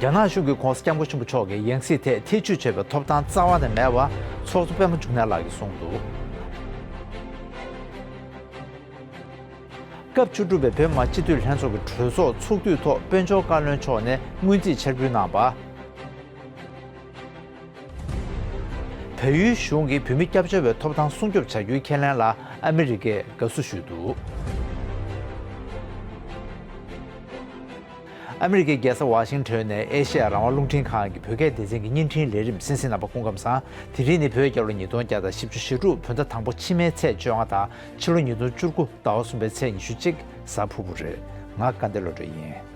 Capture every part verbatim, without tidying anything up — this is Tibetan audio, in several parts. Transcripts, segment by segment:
རྒྱ་ནག་གཞུང་གིས་༧གོང་ས་༧སྐྱབས་མགོན་ཆེན་པོ་མཆོག་གི་ཡང་སྲིད་ཐད་ཐེ་བྱུས་བྱེད་པའི་ཐོབ་ཐང་རྩ་བ་ནས་མེད་པ་ཚོགས་གཙོ་པད་མ་འབྱུང་གནས་ལགས་ཀྱིས་གསུངས་འདུག་སྐབས་བཅུ་དྲུག་པའི་བོད་མི་མང་སྤྱི་འཐུས་ལྷན་ཚོགས་ཀྱི་གྲོས་ཚོགས་ཚོགས་དུས་ཐོག་དཔལ་འབྱོར་བཀའ་བློན་མཆོག་ནས་སྔོན་རྩིས་འཆར་འབུལ་གནང་བ། བལ་ཡུལ་གཞུང་གིས་བོད་མི་སྐྱབས་བཅོལ་བའི་ཐོབ་ཐང་སྲུང་སྐྱོབ་བྱ་རྒྱུའི་ཁས་ལེན་ལ་ཨ་མི་རི་ཀས་དགའ་བསུ་ཞུས་འདུག་ཨ་མི་རི་ཀའི་རྒྱལ་ས་ཝ་ཤིང་ཊོན་ནས་ཨེ་ཤེ་ཡ་རང་དབང་རླུང་འཕྲིན་ཁང་གི་བོད་སྐད་སྡེ་ཚན་གྱི་བརྙན་འཕྲིན་ལས་རིམ་གསན་གཟིགས་གནང་བར་སྐུ་ཁམས་བཟང་། དེ་རིང་ནི་བོད་རྒྱལ་ལོ་ཉིས་སྟོང་བརྒྱ་དང་བཞི་བཅུ་ཞེ་དྲུག་བོད་ཟླ་དང་པོ་ཕྱི་མའི་ཚེས་བཅོ་ལྔ་དང་ཕྱི་ལོ་ཉིས་སྟོང་བཅུ་དགུ་ཟླ་བ་གསུམ་པའི་ཚེས་ཉི་ཤུ་གཅིག་གཟའ་ཕུར་བུ་རེད། ང་སྐལ་ལྡན་བློ་གྲོས་ཡིན།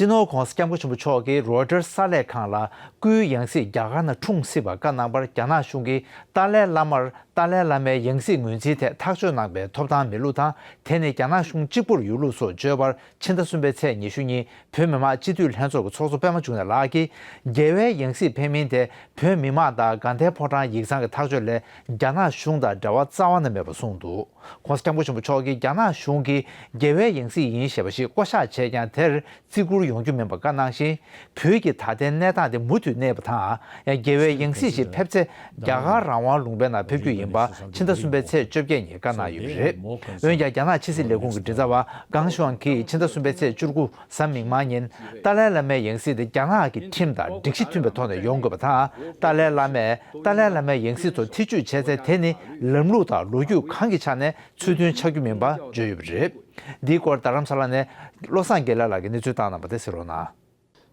སྤྱི་ནོར་༧གོང་ས་༧སྐྱབས་མགོན་ཆེན་པོ་མཆོག་གིས་རོའི་ཊར་གསར་ལས་ཁང་ལ་སྐུའི་ཡང་སྲིད་རྒྱ་གར་ནང་འཁྲུངས་སྲིད་པ་བཀའ་གནང་བར། རྒྱ་ནག་གཞུང་གིས་ཏཱ་ལའི་བླ་མར་ཏཱ་ལའི་བླ་མའི་ཡང་སྲིད་ངོས་འཛིན་ཐད་ཐག་གཅོད་གནང་པའི་ཐོབ་ཐང་མེད་ལུགས་དང་། དེ་ནི་རྒྱ་ནག་གཞུང་གཅིག་པུར་ཡོད་ལུགས་སོགས་བརྗོད་པར། ཕྱི་ཟླ་གསུམ་པའི་ཚེས་ཉི་ཤུ་ཉིན་བོད་མི་མང་སྤྱི་འཐུས་ལྷན་ཚོགས་ཀྱི་ཚོགས་གཙོ་པད་མ་འབྱུང་གནས་ལགས་ཀྱིས། རྒྱལ་བའི་ཡང་སྲིད་ཕེབས་མིན་དེ་བོད་མི་མང་དང་དགའ་ལྡན་ཕོ་བྲང་ཡིག་ཚང་གི་ཐག་གཅོད་ལས་རྒྱ་ནག་གཞུང་དང་འབྲེལ་བ་རྩ་བ་ནས་མེད་པ་གསུངས་འདུག ༸གོང་ས་༸སྐྱབས་མགོན་ཆེན་པོ་མཆོག་གིས་རྒྱ་ནག་གཞུང་གིས་རྒྱལ་བའི་ཡང་སྲིད་ཡིན་ཞེས་པ་ཞིག་བསྐོ་བཞག་བྱས་ཀྱང་དེར་བརྩི་བཀུར་ཡོང་རྒྱུ་མིན་པ་བཀའ་གནང་ཞིང་། བོད་ཀྱི་ད་ལྟའི་གནས་སྟངས་དེ་མུ་མཐུད་གནས་པ་དང་། ཡང་རྒྱལ་བའི་ཡང་སྲིད་ཞིག་ཕེབས་ཚེ་རྒྱ་གར་རང་དབང་ལུང་པའི་ནང་ཕེབས་རྒྱུ་ཡིན་པ་ཕྱི་ཟླ་གསུམ་པའི་ཚེས་བཅོ་བརྒྱད་ཉིན་བཀའ་གནང་ཡོད་པ་རེད། འོན་ཀྱང་རྒྱ་ནག་ཕྱི་སྲིད་ལས་ཁུངས་ཀྱི་མགྲིན་ཚབ་པ་ཀང་ཤུའང་གིས་ཕྱི་ཟླ་གསུམ་པའི་ཚེས་བཅུ་དགུ་གཟའ་མིག་དམར་ཉིན། ཏཱ་ལའི་བླ་མའི་ཡང་སྲིད་དེ་རྒྱ་ནག་གི་ཁྲིམས་དང་སྒྲིག་གཞི་མཐུན་པའི་ཐོག་ནས་ཡོང་དགོས་པ་དང་། ཏཱ་ལའི་བླ་མས་ཏཱ་ལའི་བླ་མའི་ཡང་སྲིད་ཐོག་ཐེ་བྱུས་བྱས་ཚེ་དེ་ནི་ལམ་ལུགས་དང་ལོ་རྒྱུས་གང་གི་ཆ་ནས་ཚུལ་མཐུན་ཆགས་རྒྱུ་མིན་པ་བརྗོད་ཡོད་པ་རེད། འདིའི་སྐོར་རྡ་རམ་ས་ལ་ནས་བློ་བཟང་དགེ་ལེགས་ལགས་ཀྱིས་གནས་ཚུལ་བཏང་གནང་བ་དེ་གསན་རོགས་གནང་།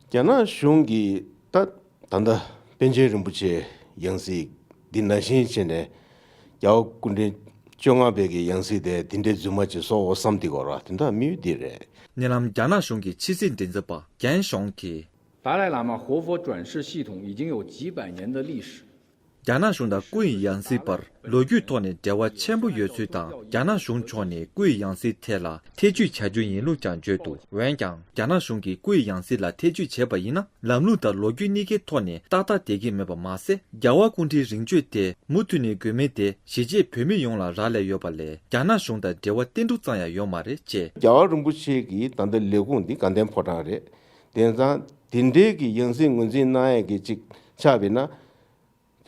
རྒྱ་ནག་གཞུང་གིས་ད་ད་ལྟ་པཎ་ཆེན་རིན་པོ་ཆེ་ཡང་སྲིད་འདི་ནང་བཞིན་བྱས་ནས་རྒྱལ་བ་སྐུ་ཕྲེང་བཅོ་ལྔ་པའི་གི་ཡང་སྲིད་དེ་འདི་འདྲའི་རྫུན་མ་ཅིག་བཟོ་འོ་བསམ་དེ་གོ་ར། དེ་འདྲ་དམིགས་ཡུལ་འདི་རེད། ཉེ་ལམ་རྒྱ་ནག་གཞུང་གི་ཕྱི་སྲིད་མགྲིན་ཚབ་པ་རྒན་ཞོང་གིས། 达赖喇嘛活佛转世系统已经有几百年的历史。 རྒྱ་ནག་གཞུང་དང་སྐུའི་ཡང་སྲིད་བར་ལོ་རྒྱུས་ཐོག་ནས་འབྲེལ་བ་ཆེན་པོ་ཡོད་ཚུལ་དང་། རྒྱ་ནག་གཞུང་ཕྱོགས་ནས་སྐུའི་ཡང་སྲིད་ཐད་ལ་ཐེ་བྱུས་བྱ་རྒྱུ་ཡིན་ལུགས་ཀྱང་བརྗོད་འདུག་འོན་ཀྱང་རྒྱ་ནག་གཞུང་གིས་སྐུའི་ཡང་སྲིད་ལ་ཐེ་བྱུས་བྱས་པ་ཡིན་ན། ལམ་ལུགས་དང་ལོ་རྒྱུས་གཉིས་ཀའི་ཐོག་ནས་ཏག་ཏག་བསྡད་ཀྱི་མེད་པ་མ་ཟད། རྒྱལ་བ་སྐུ་ཕྲེང་རིམ་བྱོན་དེ་མུ་མཐུད་ནས་དགོས་མིན་དེ་གཞིས་བྱེས་བོད་མི་ཡོངས་ལ་རག་ལས་ཡོད་པ་ལས། རྒྱ་ནག་གཞུང་དང་འབྲེལ་བ་ཏིལ་འབྲུ་ཙམ་ཡང་ཡོད་མ་རེད་ཅེས། རྒྱལ་བ་རིན་པོ་ཆེ་གི་ད་ལྟ་ལས་ཁུངས་འདི་དགའ་ལྡན་ཕོ་བྲང་རེད། དེང་སང་དེ་འདྲའི་གི་ཡང་སྲིད་ངོས་འཛིན་གནང་ཡས་ཀྱི་ཅིག་ཆགས་པས་ན།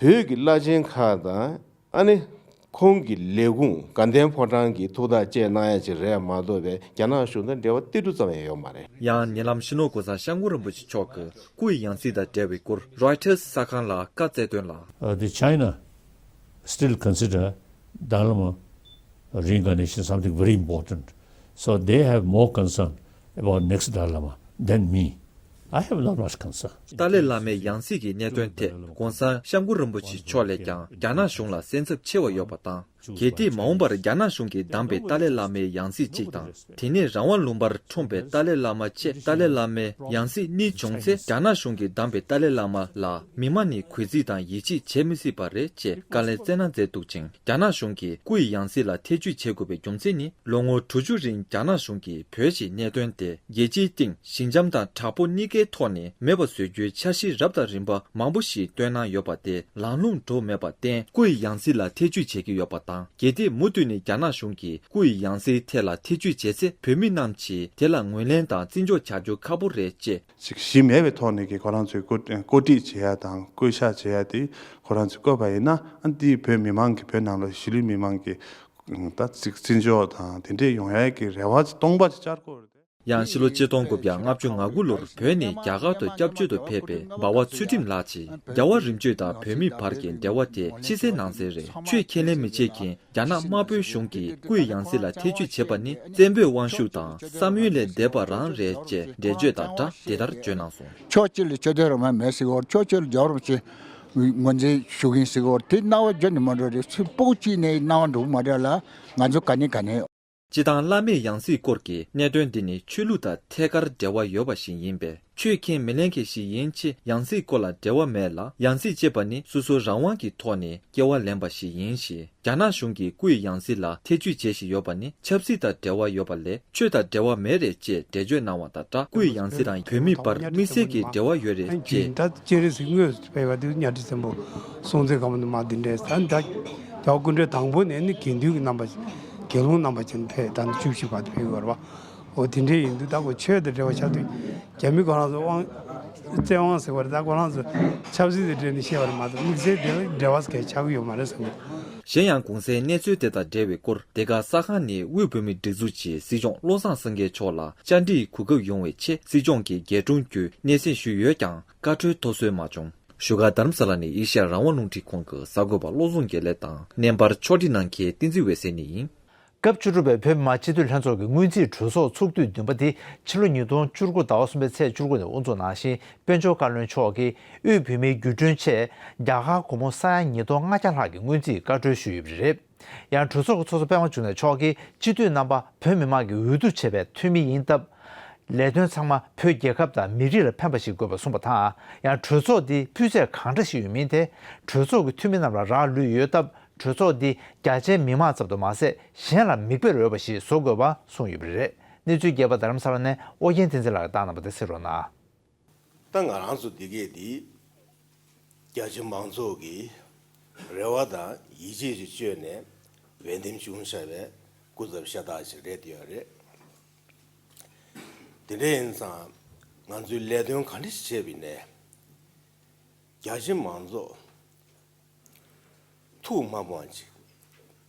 བོད་ཀྱི་བླ་ཆེན་ཁག་དང་ཨ་ནི་ཁོང་གི་ལས་ཁུངས་དགའ་ལྡན་ཕོ་བྲང་གི་ཐུགས་ཐག་བཅད་གནང་ཡ་ཅིག་རེད་མ་གཏོགས་པའི་རྒྱ་ནག་གཞུང་དང་འབྲེལ་བ་ཏིལ་འབྲུ་ཙམ་ཡང་ཡོད་མ་རེད། ཡང་ཉེ་ལམ་སྤྱི་ནོར་གོང་ས་སྐྱབས་མགོན་རིན་པོ་ཆེ་མཆོག་གི་སྐུའི་ཡང་སྲིད་དང་འབྲེལ་བའི་སྐོར་Reuters་གསར་ཁང་ལ་བཀའ་སྩལ་དོན་ལ། Uh, the China still consider Dalai Lama reincarnation something very important. So they have more concern about next Dalai Lama than me. I have not much concern. ཏཱ་ལའི་བླ་མའི་ཡང་སྲིད་ཀྱི་གནད་དོན་ཐད་༸གོང་ས་༸སྐྱབས་མགོན་རིན་པོ་ཆེ་མཆོག་ལས་ཀྱང་རྒྱ་ནག་གཞུང་ལ་སེམས་འཚབ་ཆེ་བ་ཡོད་པ་དང་། གལ་ཏེ་མ་འོངས་པར་རྒྱ་ནག་གཞུང་གིས་བདམས་པའི་ཏཱ་ལའི་བླ་མའི་ཡང་སྲིད་ཅིག་དང་། དེ་ནས་རང་དབང་ལུང་པར་འཁྲུངས་པའི་ཏཱ་ལའི་བླ་མ་བཅས་ཏཱ་ལའི་བླ་མའི་ཡང་སྲིད་གཉིས་བྱུང་ཚེ། རྒྱ་ནག་གཞུང་གིས་བདམས་པའི་ཏཱ་ལའི་བླ་མ་ལ་མི་མང་ནས་གུས་བརྩི་དང་ཡིད་ཆེས་བྱེད་མི་སྲིད་པ་རེད་ཅེས་བཀའ་ལན་སྩལ་གནང་མཛད་འདུག་ཅིང་། རྒྱ་ནག་གཞུང་གིས་སྐུའི་ཡང་སྲིད་ལ་ཐེ་བྱུས་བྱེད་དགོས་པའི་རྒྱུ་མཚན་ནི། ལོ་ངོ་དྲུག་ཅུ་རིང་རྒྱ་ནག་གཞུང་གིས་བོད་ཀྱི་གནད་དོན་དེ་རྒྱལ་སྤྱིའི་སྟེང་ཞི་འཇམ་དང་དྲག་པོ་གཉིས་ཀའི་ཐོག་ནས་མེད་པ་བཟོ་རྒྱུའི་འཆར་གཞི་རབ་དང་རིམ་པ་མང་པོ་ཞིག་བཏོན་གནང་ཡོད་པ་དེ་ལམ་ལྷོང་འགྲོ་མེད་པར་བརྟེན། སྐུའི་ཡང་སྲིད་ལ་ཐེ་བྱུས་བྱེད་ཀྱི་ཡོད་པ་དང་། གལ་ཏེ་མུ་མཐུད་ནས་རྒྱ་ནག་གཞུང་གིས་སྐུའི་ཡང་སྲིད་ཐད་ལ་ཐེ་བྱུས་བྱས་ཚེ། བོད་མི་རྣམས་ཀྱིས་དེ་ལ་ངོས་ལེན་དང་བརྩི་འཇོག་བྱ་རྒྱུ་ཁག་པོ་རེད་ཅེས། ཅིག་གཞི་མེད་པའི་ཐོག་ནས་ཀྱི་ཁོ་རང་ཚོའི་བཀོད་བཀོད་སྒྲིག་བྱེད་ཡ་དང་བསྐོ་བཞག་བྱེད་ཡ་དེ་ཁོ་རང་ཚོས་བཀོད་པ་ཡིན་ན། ཨ་འདི་བོད་མི་མང་གི་བོད་ནང་ལ་གཞིས་ལུས་མི་མང་གི་ད་ཅིག་བརྩི་འཇོག་དང་དེ་འདྲས་ཡོང་ཡ་གི་རེ་བ་སྟོང་པ་ཅིག་བཅར་གྱི་ཡོད་རེད། ཡང་ཕྱི་ལོ་ཆིག་སྟོང་དགུ་བརྒྱ་ལྔ་བཅུ་ང་དགུ་ལོར་བོད་ནས་རྒྱ་གར་དུ་སྐྱབས་བཅོལ་དུ་ཕེབས་པའི་འབའ་བ་ཚུལ་ཁྲིམས་ལགས་ཀྱིས། རྒྱལ་བ་རིམ་བྱོན་དང་བོད་མིའི་བར་གྱི་འབྲེལ་བ་དེ་ཕྱི་གསལ་ནང་གསལ་རེད། ཆོས་ཁས་ལེན་མི་བྱེད་མཁན་རྒྱ་ནག་དམར་པོའི་གཞུང་གིས་སྐུའི་ཡང་སྲིད་ལ་ཐེ་བྱུས་བྱེད་པ་ནི་བཙན་པོའི་དབང་ཤུགས་དང་བསམ་ཡུལ་ལས་འདས་པ་རང་རེད་ཅེས་འགྲེལ་བརྗོད་དང་སྦྲགས་འདི་ལྟར་བརྗོད་གནང་སོང་། ཕྱོགས་གཅིག་ལ་ཆོས་དད་རང་དབང་མེད་ཟེར་གྱི་ཡོད། ཕྱོགས་གཅིག་ལ་རྒྱལ་བ་རིན་པོ་ཆེ་ངོས་འཛིན་ཞུ་གི་ཡིན་ཟེར་གྱི་ཡོད། དེ་སྣང་བ་བརྗོད་ནས་མ་འགྲོ་རེད། ཚུར་སྤུ་གུ་གཅིག་ནས་སྣང་བ་འགྲོ་གི་མ་རེད་ལ། ང་ཚོ་ག་ནས་ག་ནས། སྤྱིར་བཏང་བླ་མེད་ཡང་སྲིད་སྐོར་གྱི་གནད་དོན་འདི་ནི་ཆོས་ལུགས་དང་ཐད་ཀར་འབྲེལ་བ་ཡོད་པ་ཞིག་ཡིན་པས། ཆོས་ཁས་མི་ལེན་མཁན་ཞིག་ཡིན་ཕྱིན་ཡང་སྲིད་སྐོར་ལ་འབྲེལ་བ་མེད་ལ། ཡང་སྲིད་ཅེས་པ་ནི་སོ་སོའི་རང་དབང་གི་ཐོག་ནས་སྐྱེ་བ་ལེན་པ་ཞིག་ཡིན་ཞིང་། རྒྱ་ནག་གཞུང་གིས་སྐུའི་ཡང་སྲིད་ལ་ཐེ་བྱུས་བྱེད་བཞིན་ཡོད་པ་ནི་ཆབ་སྲིད་དང་འབྲེལ་བ་ཡོད་པ་ལས་ཆོས་དང་འབྲེལ་བ་མེད་རེད་ཅེས་འགྲེལ་བརྗོད་གནང་བ་དང་སྦྲགས། སྐུའི་ཡང་སྲིད་དང་བོད་མི་བར་དམིགས་བསལ་གྱི་འབྲེལ་བ་ཡོད་རེད་ཅེས། ད་སྤྱན་རས་གཟིགས་དངོས་སུ་ཕེབས་པ་དེ་གཉའ་ཁྲི་བཙན་པོ་སྲོང་བཙན་སྒམ་པོ་ནས་མར་འདི་འདྲའི་ད་ད་རྒྱལ་བ་སྐུ་ཕྲེང་དང་པོ་ནས་ནི་དགེ་འདུན་གྱི་རྣམ་པ་དགེ་སློང་རྣམ་པ་ཅན་ཕེབས་ད་ནི་བཅུ་བཞི་བར་དུ་ཕེབས་ཡོད་རེད་བ། འོ་དེ་འདྲའི་ཡིན་དུས་ད་ཁོ་ཆོས་དང་འབྲེལ་བ་ཆགས་དུས་རྒྱ་མི་ཁོ་རང་ཚོ་དབང་བཙན་དབང་ཟེར་བ་རེད། ད་ཁོ་རང་ཚོ་ཆབ་སྲིད་དང་འབྲེལ་ནས་བཤད་པ་རེད་མ་གཏོགས་དམིགས་བསལ་དེ་ལ་འབྲེལ་བ་གལ་ཆགས་ཀྱི་ཡོད་མ་རེད་བསམ་གྱི། གཞན་ཡང་གོང་གསལ་གནས་ཚུལ་དེ་དང་འབྲེལ་བའི་སྐོར་འདི་ག་གསར་ཁང་ནས་དབུས་བོད་མིའི་སྒྲིག་འཛུགས་ཀྱི་སྲིད་སྐྱོང་བློ་བཟང་སེང་གེ་མཆོག་ལ་བཅར་འདྲིའི་གོ་སྐབས་ཡོང་བའི་ཆེད་སྲིད་སྐྱོང་གི་རྒྱལ་དྲུང་བརྒྱུད་སྙན་སེང་ཞུས་ཡོད་ཀྱང་བཀའ་འཁྲོལ་ཐོབ་སྲོལ་མ་བྱུང་། བཞུགས་སྒར་རྡ་རམ་ས་ལ་ནས་ཨེ་ཤ་ཡ་རང་དབང་རླུང་འཕྲིན་ཁང་གི་གསར་འགོད་པ་བློ་བཟང་དགེ་ལེགས་དང་། བརྙན་པར་ཕྱོགས་སྒྲིག་གནང་མཁན་བསྟན་འཛིན་འོད་ཟེར་གཉིས་ཡིན། སྐབས་བཅུ་དྲུག་པའི་བོད་མི་མང་སྤྱི་འཐུས་ལྷན་ཚོགས་ཀྱི་སྔོན་རྩིས་གྲོས་ཚོགས་ཚོགས་དུས་བདུན་པ་འདི་ཕྱི་ལོ་ཉིས་སྟོང་བཅུ་དགུ་ཟླ་བ་གསུམ་པའི་ཚེས་བཅུ་དགུ་ནས་དབུ་འཛུགས་གནང་ཞིང་། དཔལ་འབྱོར་བཀའ་བློན་མཆོག་གིས་དབུས་བོད་མིའི་བརྒྱུད་སྐྲུན་ཆེད་རྒྱ་གར་སྒོར་མོ་ས་ཡ་ཉིས་སྟོང་ལྔ་བརྒྱ་ལྷག་གི་སྔོན་རྩིས་བཀའ་འཁྲོལ་ཞུས་ཡོད་པ་རེད། ཡང་གྲོས་ཚོགས་ཀྱི་ཚོགས་གཙོ་པད་མ་འབྱུང་གནས་མཆོག་གིས་སྤྱི་འཐུས་རྣམ་པ་བོད་མི་མང་གི་འོས་བསྡུ་བྱས་པའི་འཐུས་མི་ཡིན་སྟབས། ལས་དོན་ཚང་མ་བོད་རྒྱལ་ཁབ་དང་མི་རིགས་ལ་ཕན་པ་ཞིག་དགོས་པ་གསུངས་པ་དང་། ཡང་གྲོས་ཚོགས་འདི་སྤུས་ཚད་གང་འདྲ་ཞིག་ཡོད་མིན་དེ་གྲོས་ཚོགས་ཀྱི་འཐུས་མི་རྣམས་ལ་རག་ལུས་ཡོད་སྟབས། གྲོས་ཚོགས་འདི་རྒྱ་ཆེའི་མི་མང་ཙམ་དུ་མ་ཟད་གཞན་ལ་མིག་དཔེར་འོས་པ་ཞིག་བཟོ་དགོས་པ་གསུངས་ཡོད་པ་རེད། གནས་ཚུལ་རྒྱས་པ་རྡ་རམ་ས་ལ་ནས་ཨོ་རྒྱན་བསྟན་འཛིན་ལགས་ཀྱིས་བཏང་གནང་བ་དེ་གསན་རོགས་གནང་། ད་ང་རང་ཚོ་འདི་གས་འདི་རྒྱ་ཆེ་མང་ཚོགས་ཀྱི་རེ་བ་དང་ཡིད་ཆེས་ཤིག་བཅོལ་ནས་འོས་འདེམས་བྱུང་བཞག་པའི་སྐུ་ཚབ་ཤ་སྟག་ཞིག་རེད་ཡོད་རེད། དེ་འདྲ་ཡིན་ཙང་ང་ཚོའི་ལས་དོན་ག་འདྲ་ཞིག་བྱས་པ་ཡིན་ནའི་རྒྱ་ཆེ་མང་ཚོགས་ཐུགས་མ་ཕངས་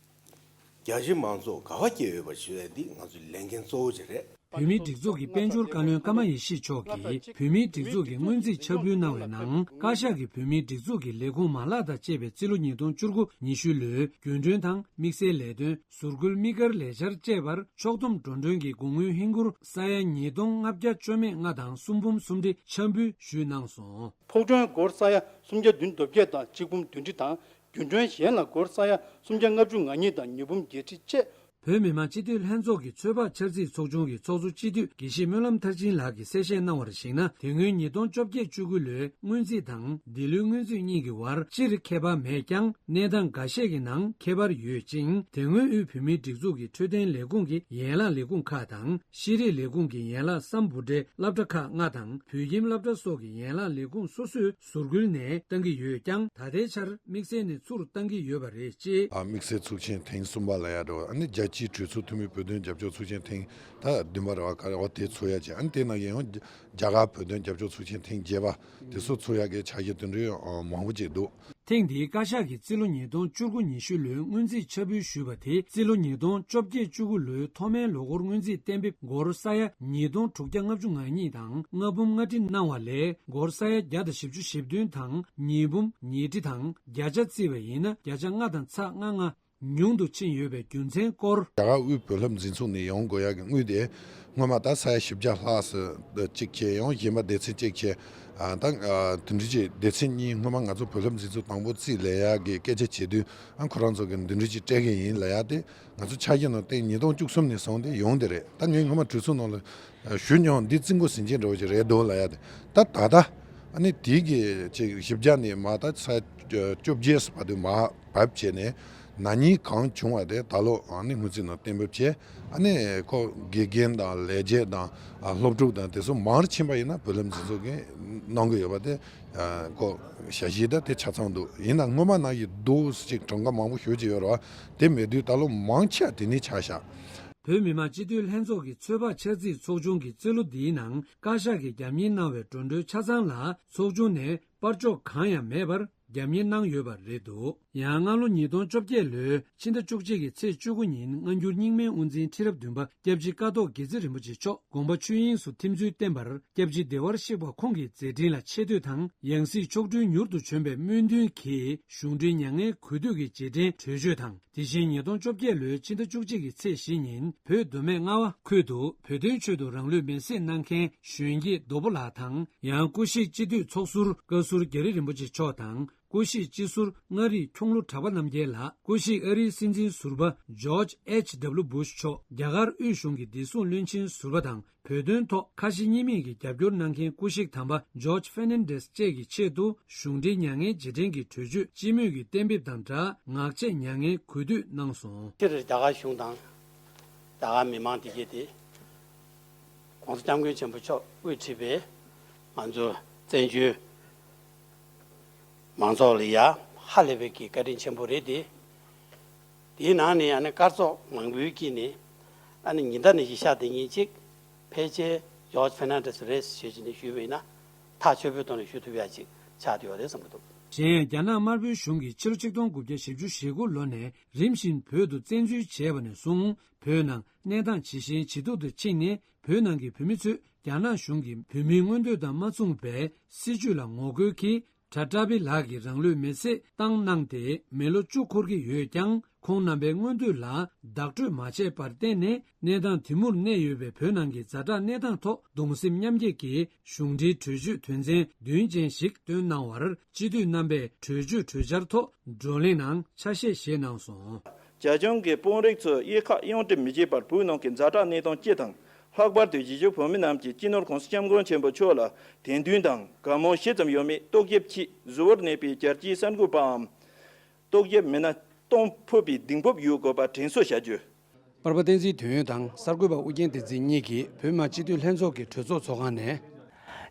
ཅིག་རྒྱ་ཆེ་མང་ཚོགས་དགའ་བ་སྐྱེ་འོས་པ་ཞུ་ཡ་འདི་ང་ཚོའི་ལས་འགན་གཙོ་བོ་ཅིག་རེད། བོད་མིའི་སྒྲིག་འཛུགས་ཀྱི་དཔལ་འབྱོར་བཀའ་བློན་ཀརྨ་ཡེ་ཤེས་མཆོག་གིས་བོད་མིའི་སྒྲིག་འཛུགས་ཀྱི་སྔོན་རྩིས་ཕྱག་ཕུལ་གནང་བའི་ནང་། བཀའ་ཤག་གིས་བོད་མིའི་སྒྲིག་འཛུགས་ཀྱི་ལས་ཁུངས་མ་ལག་དང་བཅས་པའི་རྩིས་ལོ་ཉིས་སྟོང་བཅུ་དགུ་ཉི་ཤུ་ལོའི་རྒྱུན་གྲོན་དང་དམིགས་བསལ་ལས་དོན། ཟུར་བཀོལ་དམིགས་བཀར་ལས་འཆར་བཅས་པར་ཕྱོགས་བསྡོམས་འགྲོ་གྲོན་གྱི་དགོས་དངུལ་ཧིན་སྒོར་ས་ཡ་ཉིས་སྟོང་ལྔ་བརྒྱ་བཅོ་ལྔ་དང་སུམ་འབུམ་སུམ་ཁྲི་ཕྱག་འབུལ་ཞུས་གནང་སོང་། ཕོགས་གྲོན་སྒོར་ས་ཡ་སུམ་བརྒྱ་བདུན་དོན་བརྒྱད་དང་གཅིག་འབུམ་བདུན་ཁྲི་དང་། རྒྱུན་གྲོན་གཞན་ལ་སྒོར་ས་ཡ་སུམ་བརྒྱ་ལྔ་བཅུ་ང་གཉིས་དང་ཉིས་འབུམ་བརྒྱད་ཁྲི་བཅས། བོད་མི་མང་སྤྱི་འཐུས་ལྷན་ཚོགས་ཀྱི་ཚོད་དཔག་འཆར་རྩིས་ཚོགས་ཆུང་གི་ཚོགས་གཙོ་སྤྱི་འཐུས་དགེ་བཤེས་སྨོན་ལམ་མཐར་ཕྱིན་ལགས་ཀྱིས་གསལ་བཤད་གནང་བར་གཞིགས་ན། དེ་སྔོན་ཉིས་སྟོང་བཅོ་བརྒྱད་བཅུ་དགུ་ལོའི་སྔོན་རྩིས་དང་འདི་ལོའི་སྔོན་རྩིས་གཉིས་ཀྱི་བར་སྤྱིར་ཁྱད་པར་མེད་ཀྱང་། གནས་སྟངས་འགའ་ཤས་ཀྱི་ནང་ཁྱད་པར་ཡོད་ཅིང་། དེ་སྔོན་དབུས་བོད་མིའི་སྒྲིག་འཛུགས་ཀྱི་འཕྲོད་བསྟེན་ལས་ཁུངས་ཀྱི་ཡན་ལག་ལས་ཁུངས་ཁག་དང་། ཤེས་རིག་ལས་ཁུངས་ཀྱི་ཡན་ལག་སམ་བྷོ་ཊའི་སློབ་གྲྭ་ཁག་ལྔ་དང་བོད་ཁྱིམ་སློབ་གྲྭ་སོགས་ཀྱི་ཡན་ལག་ལས་ཁུངས་སོ་སོས་ཟུར་བཀོལ་ནས་བཏང་གི་ཡོད་ཀྱང་། ད་ལྟའི་ཆར་དམིགས་བསལ་ནས་ཚུར་བཏང་གི་ཡོད་པ་རེད་ཅེས། ཨ། དམིགས་བསལ་ཚོགས་ཆེན་ཐེངས་གསུམ་པ་ལབ་ཡ་འགྲོ། ཨ་ནི་རྒྱལ་སྤྱིའི་གྲོས་ཚོགས་འཐུས་མི་བོད་དོན་རྒྱབ་སྐྱོར་ཚོགས་ཆེན་ཐེངས་ད་བདུན་པ་རེད་བ། ག་རེ་བ་དེ་ཚུགས་ཡ་བྱས། ཨ་ནི་དེ་ནང་བཞིན་ཡང་རྒྱ་གར་བོད་དོན་རྒྱབ་སྐྱོར་ཚོགས་ཆེན་ཐེངས་བརྒྱད་པ་དེ་ཚོ་ཚུགས་ཡ་གི་ཆ་རྐྱེན་དེ་འདྲའི་མང་པོ་ཅིག་འདུག། ཐེངས་འདིའི་བཀའ་ཤག་གིས་རྩིས་ལོ་ཉིས་སྟོང་བཅུ་དགུ་ཉི་ཤུ་ལོའི་སྔོན་རྩིས་ཆ་ཕུལ་ཞུས་པ་དེ། རྩིས་ལོ་ཉིས་སྟོང་བཅོ་བརྒྱད་བཅུ་དགུ་ལོའི་ཐོག་མའི་ལོ་འཁོར་སྔོན་རྩིས་གཏན་འབེབས་སྒོར་ས་ཡ་ཉིས་སྟོང་དྲུག་བརྒྱ་ལྔ་བཅུ་ང་གཉིས་དང་ལྔ་འབུམ་ལྔ་ཁྲི་གནང་བ་ལས། སྒོར་ས་ཡ་བརྒྱ་དང་བཞི་བཅུ་ཞེ་བདུན་དང་ཉིས་འབུམ་ཉིས་ཁྲི་དང་བརྒྱ་ཆ་བརྩིས་པ་ཡིན་ན། བརྒྱ་ཆ་ལྔ་དང་ཚེག་ལྔ་ལྔ་ཉུང་དུ་ཕྱིན་ཡོད་པའི་རྒྱུ་མཚན་སྐོར། རྒྱ་གར་དབུས་བོད་ལྷ་འཛིན་ཚོགས་ནས་ཡོང་དགོས་ཡག་གི་དངུལ་དེ་སྔོན་མ་ད་ས་ཡ་བཞི་བརྒྱ་ལྷག་ཙམ་གཅིག་བྱས། ཡང་གཞན་པ་སྡེ་ཚན་གཅིག་བྱས། ཨ། ད་ཨ་དེ་འདྲ་ཅིག་སྡེ་ཚན་གཉིས། སྔོན་མ་ང་ཚོ་བོད་ལྷ་འཛིན་ཚོགས་དང་པོ་རྩིས་ལེན་ཡག་གི་སྐད་ཆ་བྱེད་དུས། ཨ། ཁོ་རང་ཚོ་གིས་འདི་འདྲ་ཅིག་སྤྲད་གི་ཡིན་ལབ་ཡག་དེ་ང་ཚོ་ཆ་རྐྱེན་ནང་བལྟས་ཉིས་སྟོང་བཅུ་གསུམ་ནས་བཟུང་སྟེ་ཡོང་དེ་རེད། ད་ངས་སྔོན་མ་གྲོས་ཚོགས་ནང་ལ་ཞུ་མྱོང་། འདི་རྩིས་འགོ་ཟིན་ཆེན་འདྲ་བོ་ཅིག་རེད་འདུག་ལབ་ཡག་དེ། ད་ད་ལྟ་ཨ་ནི་དེའི་གི་ཅིག་བཞི་བརྒྱ་ནས་མར་ད་ས་ཡ་བཅོ་བརྒྱད་བར་དུ་མར་བབས་བྱས་ནས། ན་ནིང་གང་བྱུང་བ་དེ་ད་ལོ་ཨ་ནི་སྔོན་རྩིས་ནང་གཏན་འབེབས་བྱས། ཨ་ནི་ཁོ་དགེ་རྒན་དང་ལས་བྱེད་དང་། ཨ། སློབ་ཕྲུག་དང་དེ་ཚོ་མང་རུ་ཕྱིན་པ་ཡིན་ན་བོད་ལྷ་འཛིན་ཚོགས་ཀྱིས་གནང་གི་ཡོད་པ་དེ། ཨ། ཁོ་ཞལ་བཞེས་ད་དེ་ཆ་ཚང་འདུག། ཡིན་ན་སྔོན་མ་ནང་བཞིན་འདུག་ཅིག་གྲངས་ཀ་མང་པོ་ཞེ་ཅིག་ཡོད་རེད་བ། དེ་མེད་དུས་ད་ལོ་མང་ཆེ་བ་དེ་ནས་ཆགས་ཤག། བོད་མི་མང་སྤྱི་འཐུས་ལྷན་ཚོགས་ཀྱི་ཚོད་དཔག་འཆར་རྩིས་ཚོགས་ཆུང་གི་རྩིས་ལོ་འདིའི་ནང་བཀའ་ཤག་གིས་རྒྱབ་གཉེར་གནང་བའི་འགྲོ་གྲོན་ཆ་ཚང་ལ་ཚོགས་ཆུང་ནས་པར་ལྕོག་གང་ཡང་མེད་པར་རྒྱབ་གཉེར་གནང་ཡོད་པ་རེད་འདུག། ཡང་སྔ་ལོ་ཉིས་སྟོང་བཅོ་བརྒྱད་ལོའི་ཕྱི་ཟླ་བཅུ་གཅིག་གི་ཚེས་བཅུ་དགུ་ཉིན་སྔ་འགྱུར་རྙིང་མའི་དབུ་འཛིན་ཁྲི་རབས་བདུན་པ་སྐྱབས་རྗེ་ཀཿཐོག་དགེ་ཚེ་རིན་པོ་ཆེ་མཆོག་དགོངས་པ་ཆོས་དབྱིངས་སུ་ཐིམ་ཚུལ་བསྟན་པར། སྐྱབས་རྗེ་བདེ་བར་གཤེགས་པ་ཁོང་གི་མཛད་འཕྲིན་ལ་ཆེ་བསྟོད་དང་། ཡང་སྲིད་མཆོག་སྤྲུལ་མྱུར་དུ་བྱོན་པའི་སྨོན་འདུན་གྱིས་གཞུང་འབྲེལ་མྱ་ངན་གུས་འདུད་ཀྱི་རྗེས་དྲན་གྲོས་ཆོད་དང་། དེ་བཞིན་ཉིས་སྟོང་བཅོ་བརྒྱད་ལོའི་ཕྱི་ཟླ་བཅུ་གཅིག་གི་ཚེས་བཞི་ཉིན་བོད་མདོ་སྨད་རྔ་བ་ཁུལ་དུ་བོད་དོན་ཆེད་དུ་རང་ལུས་མེར་སྲེག་གནང་མཁན་གཞོན་སྐྱེས་རྡོ་པོ་ལགས་དང་། ཡང་སྐུ་གཤེགས་སྤྱི་འཐུས་ཚོགས་ཟུར་བཀའ་ཟུར་རྒྱ་རི་རིན་པོ་ཆེ་མཆོག་དང་། སྐུ་གཤེགས་སྤྱི་ཟུར་མངའ་རིས་ཁྱུང་ལོ་གྲགས་པ་རྣམ་རྒྱལ་ལགས། སྐུ་གཤེགས་ཨ་རིའི་སྲིད་འཛིན་ཟུར་པ་George H W Bush མཆོག་རྒྱ་གར་དབུས་གཞུང་གི་བདེ་སྲུང་བློན་ཆེན་ཟུར་པ་དང་། བོད་དོན་ཐོག་ཁ་ཞེ་གཉིས་མེད་ཀྱི་རྒྱབ་སྐྱོར་གནང་མཁན་སྐུ་གཤེགས་དམ་པ་George Fernandez བཅས་ཀྱི་ཆེད་དུ་གཞུང་འབྲེལ་མྱ་ངན་རྗེས་དྲན་གྱི་གྲོས་ཆོད་སྤྱི་མོས་ཀྱི་གཏན་འབེབས་དང་སྦྲགས་ངག་བཅད་མྱ་ངན་གུས་འདུད་གནང་སོང་། སྤྱིར་རྒྱ་གར་གཞུང་དང་རྒྱ་གར་མི་མང་དེ་གས་དེ་༸གོང་ས་༸སྐྱབས་མགོན་ཆེན་པོ་མཆོག་དབུས་ཁྲིད་པའི་ང་ཚོ་བཙན་བྱོལ་མང་ཚོགས་ལ་ཡ་ཧ་ལས་པའི་གི་བཀའ་དྲིན་ཆེན་པོ་རེད་དེ། དེའི་ནང་ནས་ཨ་ནི་སྐར་ཚོགས་མང་པོའི་དཀྱིལ་ནས་ཨ་ནི་ཉི་ཟླ་ནས་བཞི་ཤར་དེ་ཉིན་གཅིག་ཕལ་ཆེར་George Fernandez རེད་ཞེས་བྱས་ནས་ཞུས་པ་ཡིན་ན་ཐག་ཆོད་པོའི་ཐོག་ནས་ཞུ་ཐུབ་ཡ་ཅིག་ཆགས་བསྡད་ཡོད་རེད་བསམ་གྱི་འདུག། གཞན་ཡང་རྒྱ་ནག་དམར་པོའི་གཞུང་གིས་ཕྱི་ལོ་ཆིག་སྟོང་དགུ་བརྒྱ་བཞི་བཅུ་ཞེ་དགུ་ལོ་ནས་རིམ་བཞིན་བོད་དུ་བཙན་འཛུལ་བྱས་པ་ནས་བཟུང་བོད་ནང་གནས་སྟངས་ཇེ་ཞན་ཇེ་སྡུག་ཏུ་ཕྱིན་ནས་བོད་ནང་གི་བོད་མི་ཚོས་རྒྱ་ནག་གཞུང་གིས་བོད་མིའི་མངོན་འདོད་དང་མ་མཚུངས་པའི་སྲིད་བྱུས་ལ་ངོ་རྒོལ་གྱིས། གྲྭ་བཀྲ་བྷེ་ལགས་ཀྱིས་རང་ལུས་མེར་སྲེག་བཏང་གནང་སྟེ་མི་ལོ་བཅུ་འཁོར་གྱི་ཡོད་ཀྱང་ཁོང་རྣམ་པའི་མངོན་འདོད་ལ་བདག་སྤྲོད་མ་བྱས་པར་བརྟེན་ནས་གནས་སྟངས་དེ་མུར་གནས་ཡོད་པའི་བོད་ནང་གི་ཛ་དྲག་གནས་སྟངས་ཐོག་གདུང་སེམས་མཉམ་སྐྱེད་ཀྱི་གཞུང་འབྲེལ་གྲོས་ཆོད་དོན་ཚན་བདུན་ཅན་ཞིག་བཏོན་གནང་བར་སྤྱི་འཐུས་རྣམ་པས་གྲོས་ཆོད་གྲོས་འཆར་ཐོག་བགྲོ་གླེང་ནང་ཆ་ཤས་བཞེས་གནང་སོང་། རྒྱ་གཞུང་གིས་དཔོན་རིགས་ཚོས་དབྱེ་ཁག་གཡེང་དྲི་མི་བྱེད་པར་བོད་ནང་གི་ཛ་དྲག་གནས་སྟངས་སྤྱི་དང་། ལྷག་པར་དུ་རྗེས་འཇུག་བོད་མི་རྣམས་ཀྱིས་སྤྱི་ནོར་༸གོང་ས་༸སྐྱབས་མགོན་ཆེན་པོ་མཆོག་ལ་དད་འདུན་དང་དགའ་མོས་ཞེ་ཙམ་ཡོད་མེད་རྟོག་ཞིབ་ཆེད་གཟུ་བོར་གནས་པའི་རྒྱལ་སྤྱིའི་གསར་འགོད་པའམ། རྟོག་ཞིབ་མི་སྣ་གཏོང་ཕོད་པའི་གདེང་སྤོབས་ཡོད་དགོས་པ་དྲན་གསོ་བྱ་རྒྱུ། པར་པ་བསྟན་འཛིན་དོན་ཡོད་དང་གསར་འགོད་པ་ཨུ་རྒྱན་བསྟན་འཛིན་གཉིས་ཀྱིས་བོད་མི་མང་སྤྱི་འཐུས་ལྷན་ཚོགས་ཀྱི་གྲོས་ཚོགས་ཚོགས་ཁང་ནས།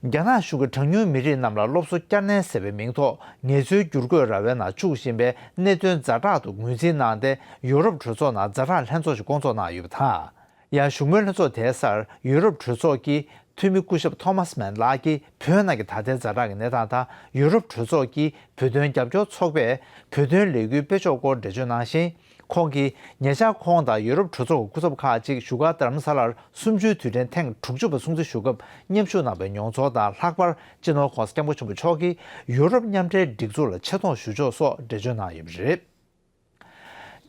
རྒྱ་ནག་གཞུང་གིས་གྲངས་ཉུང་མི་རིགས་རྣམས་ལ་སློབ་གསོ་བསྐྱར་ནན་ཟེར་བའི་མིང་ཐོག་ངལ་རྩོལ་བསྒྱུར་བཀོད་ར་བའི་ནང་བཅུག་བཞིན་པའི་གནད་དོན་ཛ་དྲག་ཏུ་ངོས་འཛིན་གནང་སྟེ་ཡུ་རོབ་གྲོས་ཚོགས་ནང་ཛ་དྲག་ལྷན་ཚོགས་ཤིག་བསྐོང་ཚོགས་གནང་ཡོད་པ་དང་། ཡང་བཞུགས་མོལ་ལྷན་ཚོགས་དེའི་སར་ཡུ་རོབ་གྲོས་ཚོགས་ཀྱི་འཐུས་མི་སྐུ་ཞབས་ཐོ་མཱས་མན་ལགས་ཀྱིས་བོད་ནང་གི་ད་ལྟའི་ཛ་དྲག་གི་གནས་སྟངས་དང་ཡུ་རོབ་གྲོས་ཚོགས་ཀྱིས་བོད་དོན་རྒྱབ་སྐྱོར་ཚོགས་པས་བོད་དོན་ལས་འགུལ་སྤེལ་ཕྱོགས་སྐོར་འགྲེལ་བརྗོད་གནང་ཞིང་། ཁོང་གིས་ཉེ་ཆར་ཁོང་དང་ཡུ་རོབ་གྲོས་ཚོགས་ཀྱི་སྐུ་ཚབ་ཁག་ཅིག་བཞུགས་སྒར་རྡ་རམ་ས་ལར་གསུམ་བཅུའི་དུས་དྲན་ཐེངས་དྲུག་ཅུ་པ་སྲུང་བརྩི་ཞུ་སྐབས་མཉམ་ཞུགས་གནང་བའི་མྱོང་ཚོར་དང་། ལྷག་པར་སྤྱི་ནོར་༸གོང་ས་༸སྐྱབས་མགོན་ཆེན་པོ་མཆོག་གིས་ཡུ་རོབ་མཉམ་འབྲེལ་སྒྲིག་འཛུགས་ལ་ཆེ་མཐོང་ཞུ་ཕྱོགས་སོགས་འགྲེལ་བརྗོད་གནང་ཡོད་པ་རེད།